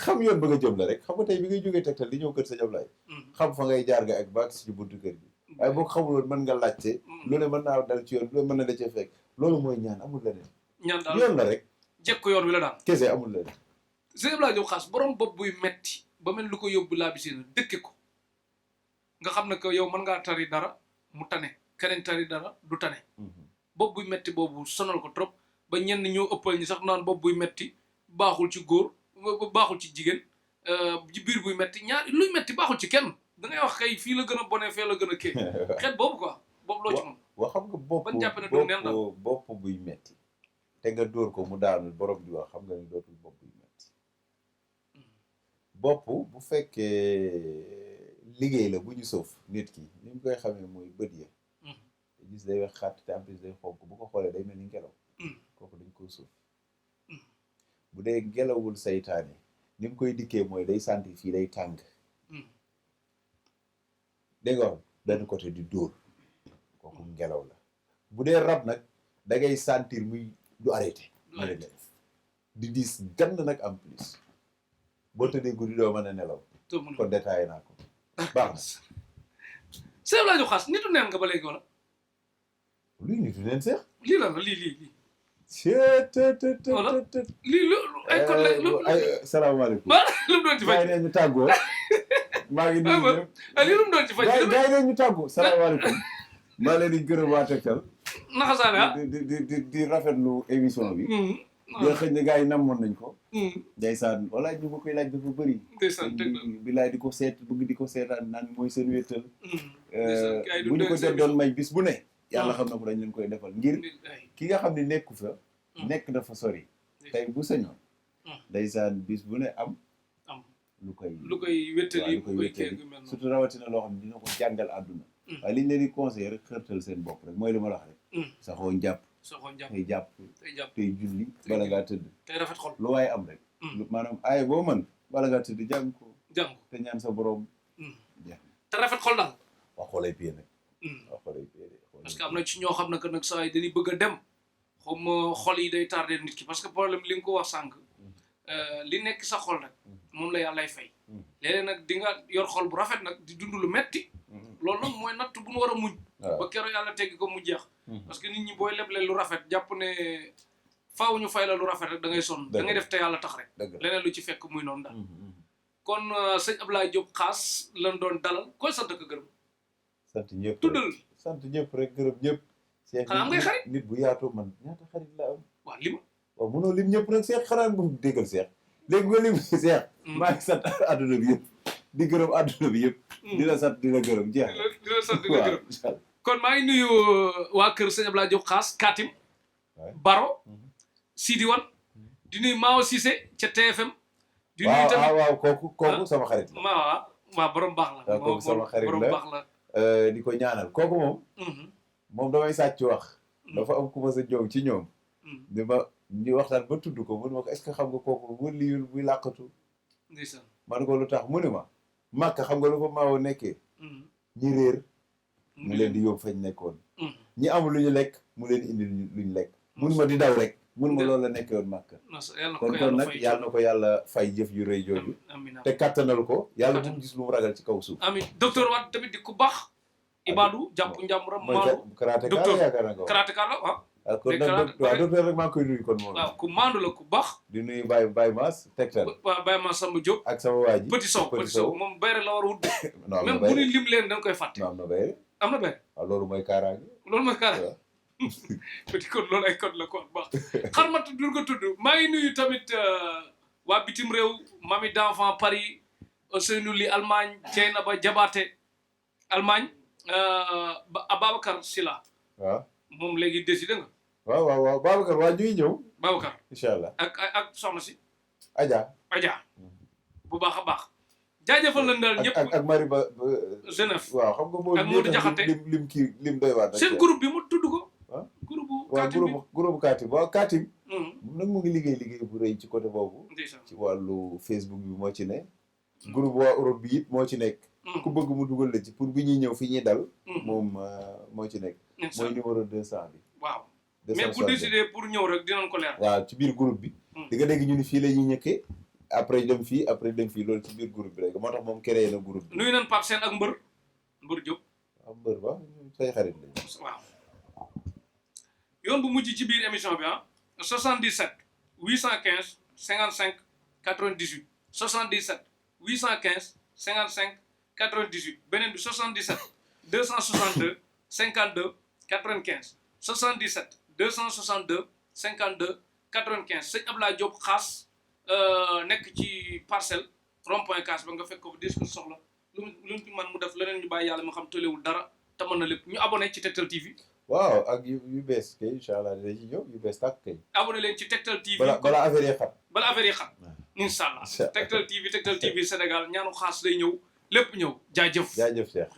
xam yoon ba nga jëm la rek xam nga tey bi ngay jógee tegtal di ñëw kër sa Ablaye xam fa ngay jaar nga ak baag si buntu kër gi waaye boo ko xamuloon mën nga laajte lu ne mën naa dal ci yoon lu ne mën na la cee fekk loolu mooy ñaan amul leneen ñaan daal yoon la rek jekk yoon wi la daal kese amul leneen sëñ Abdoulaye Diop xaas borom bopp buy metti ba mel lu ko yóbbu laa bi na dëkke ko nga xam ne que yow mën ngaa tari dara mu tane keneen tari dara du tane bopp buy metti boobu sonal ko trop ba ñenn ñoo ëppal ñi sax naan bopp buy metti baaxul ci góor baaxul ci jigéen ci biir buy metti ñaar luy metti baaxul ci kenn da ngay wax kay fii la gën a bone fee la gën a kii xeet boobu quoi boobu loo ci moom waa xam nga ban jàpp ne du neen daal bopp buy metti te nga dóor ko mu daanu borom di wax xam nga ne dootul bopp buy metti bopp bu fekkee liggéey la bu ñu soof nit ki ni mu koy xamee mooy bët ya te gis day wax xàtt te en plus day xonk bu ko xoolee day mel ni ngelaw kooku dañ koo soof bu dee ngelawul saytaane ni mu koy dikkee mooy day sentir fii day tàng dégg nga benn côté di dóor kooku ngelaw la bu dee rab nag da ngay sentir muy du arrêté ma ne def di diis gann nag en plus boo tëddee guddi doo mën a nelaw kon détaillé naa ko baax na Seex Ablaye Diop Xaas nitu neen nga ba léegi wala luy nitu neen seex lii la lii voilà lii lu ay kon la ay salaamaaleykum lu mu doon ci faj gars yi ñu tàggoo maa ngi nuyu ñëpp lii lu mu doon ci faj gars yi ñu tàggoo salaamaaleykum maa leen di gërëm waa Tektal naxasaane ah di rafetlu émission bi yoo xëy na gars yi namoon nañ ko ndeysaan walaay ñu ma koy laaj dafa bëri bilaay di ko seet bëgg di ko seetaan naan mooy seen wéttal bu ñu ko jot doon may bis bu ne yàlla xam na ko dañ leen koy defal ngir ki nga xam ne nekku fa nekk dafa sori tey bu sañoon ndeysaan bis bu ne am lu koy wéttali surtout rawatina loo xam ne dina ko jàngal àdduna waaye liñ leen di conseillé rek xërtal seen bopp rek mooy li ma la wax rek saxoo njàpp tey jàpp tey julli bala ngaa tëdd tey rafet xol lu waaye am rek maanaam aay boo mën bala ngaa tëdd jàng ko te ñaan sa borom jeex te rafet xol daal wax xoolay pied nag wax xoolay pied parce que am na ci ñoo xam ne que nag saa yi dañuy bëgg a dem xom xol yi day tardé nit ki parce que problème li nga ko wax sànq li nekk sa xol rek moom la yàllay fay léeg-léeg nag di nga yor xol bu rafet nag di dund lu metti loolu nag mooy natt bu nu war a muñ ba keroog yàlla teggi ko mu jeex parce que nit ñi booy leble lu rafet jàpp ne faaw ñu fay la lu rafet rek da ngay sonn da ngay def te yàlla tax rek leneen lu ci fekk muy noonu daal kon sëñ Ablaye Diop Xaas lan doon dalal koy sant ko gërëm sant ñëpp tuddal sant ñëpp rek gërëm ñëpp xanaa am ngay xarit nit bu yaatoo man ñaata xarit la am waaw lim waaw mënoo lim ñëpp nag Seex xanaa bu déggal Seex léegi nga lim Seex maa ngi sant adduna bi yëpp di gërëm adduna bi yëpp di la sant di la gërëm jeex di la sant di la gërëm kon maa ngi nuyu waa kër sëñ Ablaye Diop Xaas Katim Baro Sidi Wan di nuyu Mao Cissé ca TFM di nuyu tamit waaw kooku sama xarit la waaw borom baax la kooku sama xarit borom baax la di ko ñaanal kooku moom damay sàcc wax dafa am ku ma sa jow ci ñoom di ma ñu waxtaan ba tudd ko mun ma ko est-ce que xam nga kooku wëliyul buy làqatu ndeysaan man ko lu tax mu ne ma màkk xam nga lu fa maawo nekkee ñi réer mu leen di yóbbu fañ nekkoon ñi amul lu ñu lekk mu leen indi lu ñu lekk mun ma di daw rek mun ma loolu la nekkee woon màkk kon nag yàlla na ko yàlla fay jëf yu rëy jooju te kattanal ko yàlla bu mu gis lu mu ragal ci kaw suuf amiin docteur Wade tamit di ku baax Ibadou jàpp njàmburam maandu karatéka la yaakaar naa ko karatéka la waaw kon nag waaw docteur rek maa ngi koy nuyu kon moom waaw ku maandu la ku baax di nuyu Baye Mass Tektal waaw Baye Mass Samba Diop ak sama waa ji Petit Sow moom bayre la war a wut même bu ñu lim leen dañ koy fàtte am na bayre am na bayre waaw loolu mooy kaaraange petit code loolu ay code la ko baax xar ma tudd nga tudd maa ngi nuyu tamit waa bitim réew mami d'enfant Paris Ousseynou Ly Allemagne Dieynaba Diabaté Allemagne Babacar Sylla waaw moom léegi décidé nga waaw Babacar waa ñuy ñëw Babacar incha allah ak soxna si Adja bu baax a baax jaajëfal la ndal ñëpp ak Marie ba Genève waaw xam nga moom ak Modou Diakhaté lim doy waat seen groupe bi mu tudd ko groupe Katim waaw Katim nag mu ngi liggéey bu rëy ci côté boobu ci wàllu Facebook bi moo ci ne groupe waa Europe bi it moo ci nekk ku bëgg mu dugal la ci pour bi ñuy ñëw fi ñuy dal moom moo ci nekk mooy numéro 200 bi waaw mais bu décidé pour ñëw rek dinañ ko leer waaw ci biir groupe bi di nga dégg ñu ni fii la ñuy ñëkkee après dem fii loolu ci biir groupe bi rek moo tax moom créé na groupe bi nuyu nañ Pape Sène ak Mbër Diop waaw Mbër ba say xarit lañ waaw yoon bu mujj ci biir émission bi 77 815 55 98 77 815 55 98 beneen bi 77 262 52 95 77 262 52 95 sëñ Ablaye Diop Xaas nekk ci parcelle rond-point Case ba nga fekk ko dis ko soxla lu mu man mu def leneen ñu bàyyi yàlla mu xam tëlewul dara te mën na lépp ñu abonné ci Tektal TV waaw ak yu bees kay incha allah dina ci ñëw yu bees tàkk kay abonné leen ci Tektal TV bala affaire yi xat incha allah Tektal TV Sénégal ñaanu Xaas lay ñëw lépp ñëw jaajëf Cheikh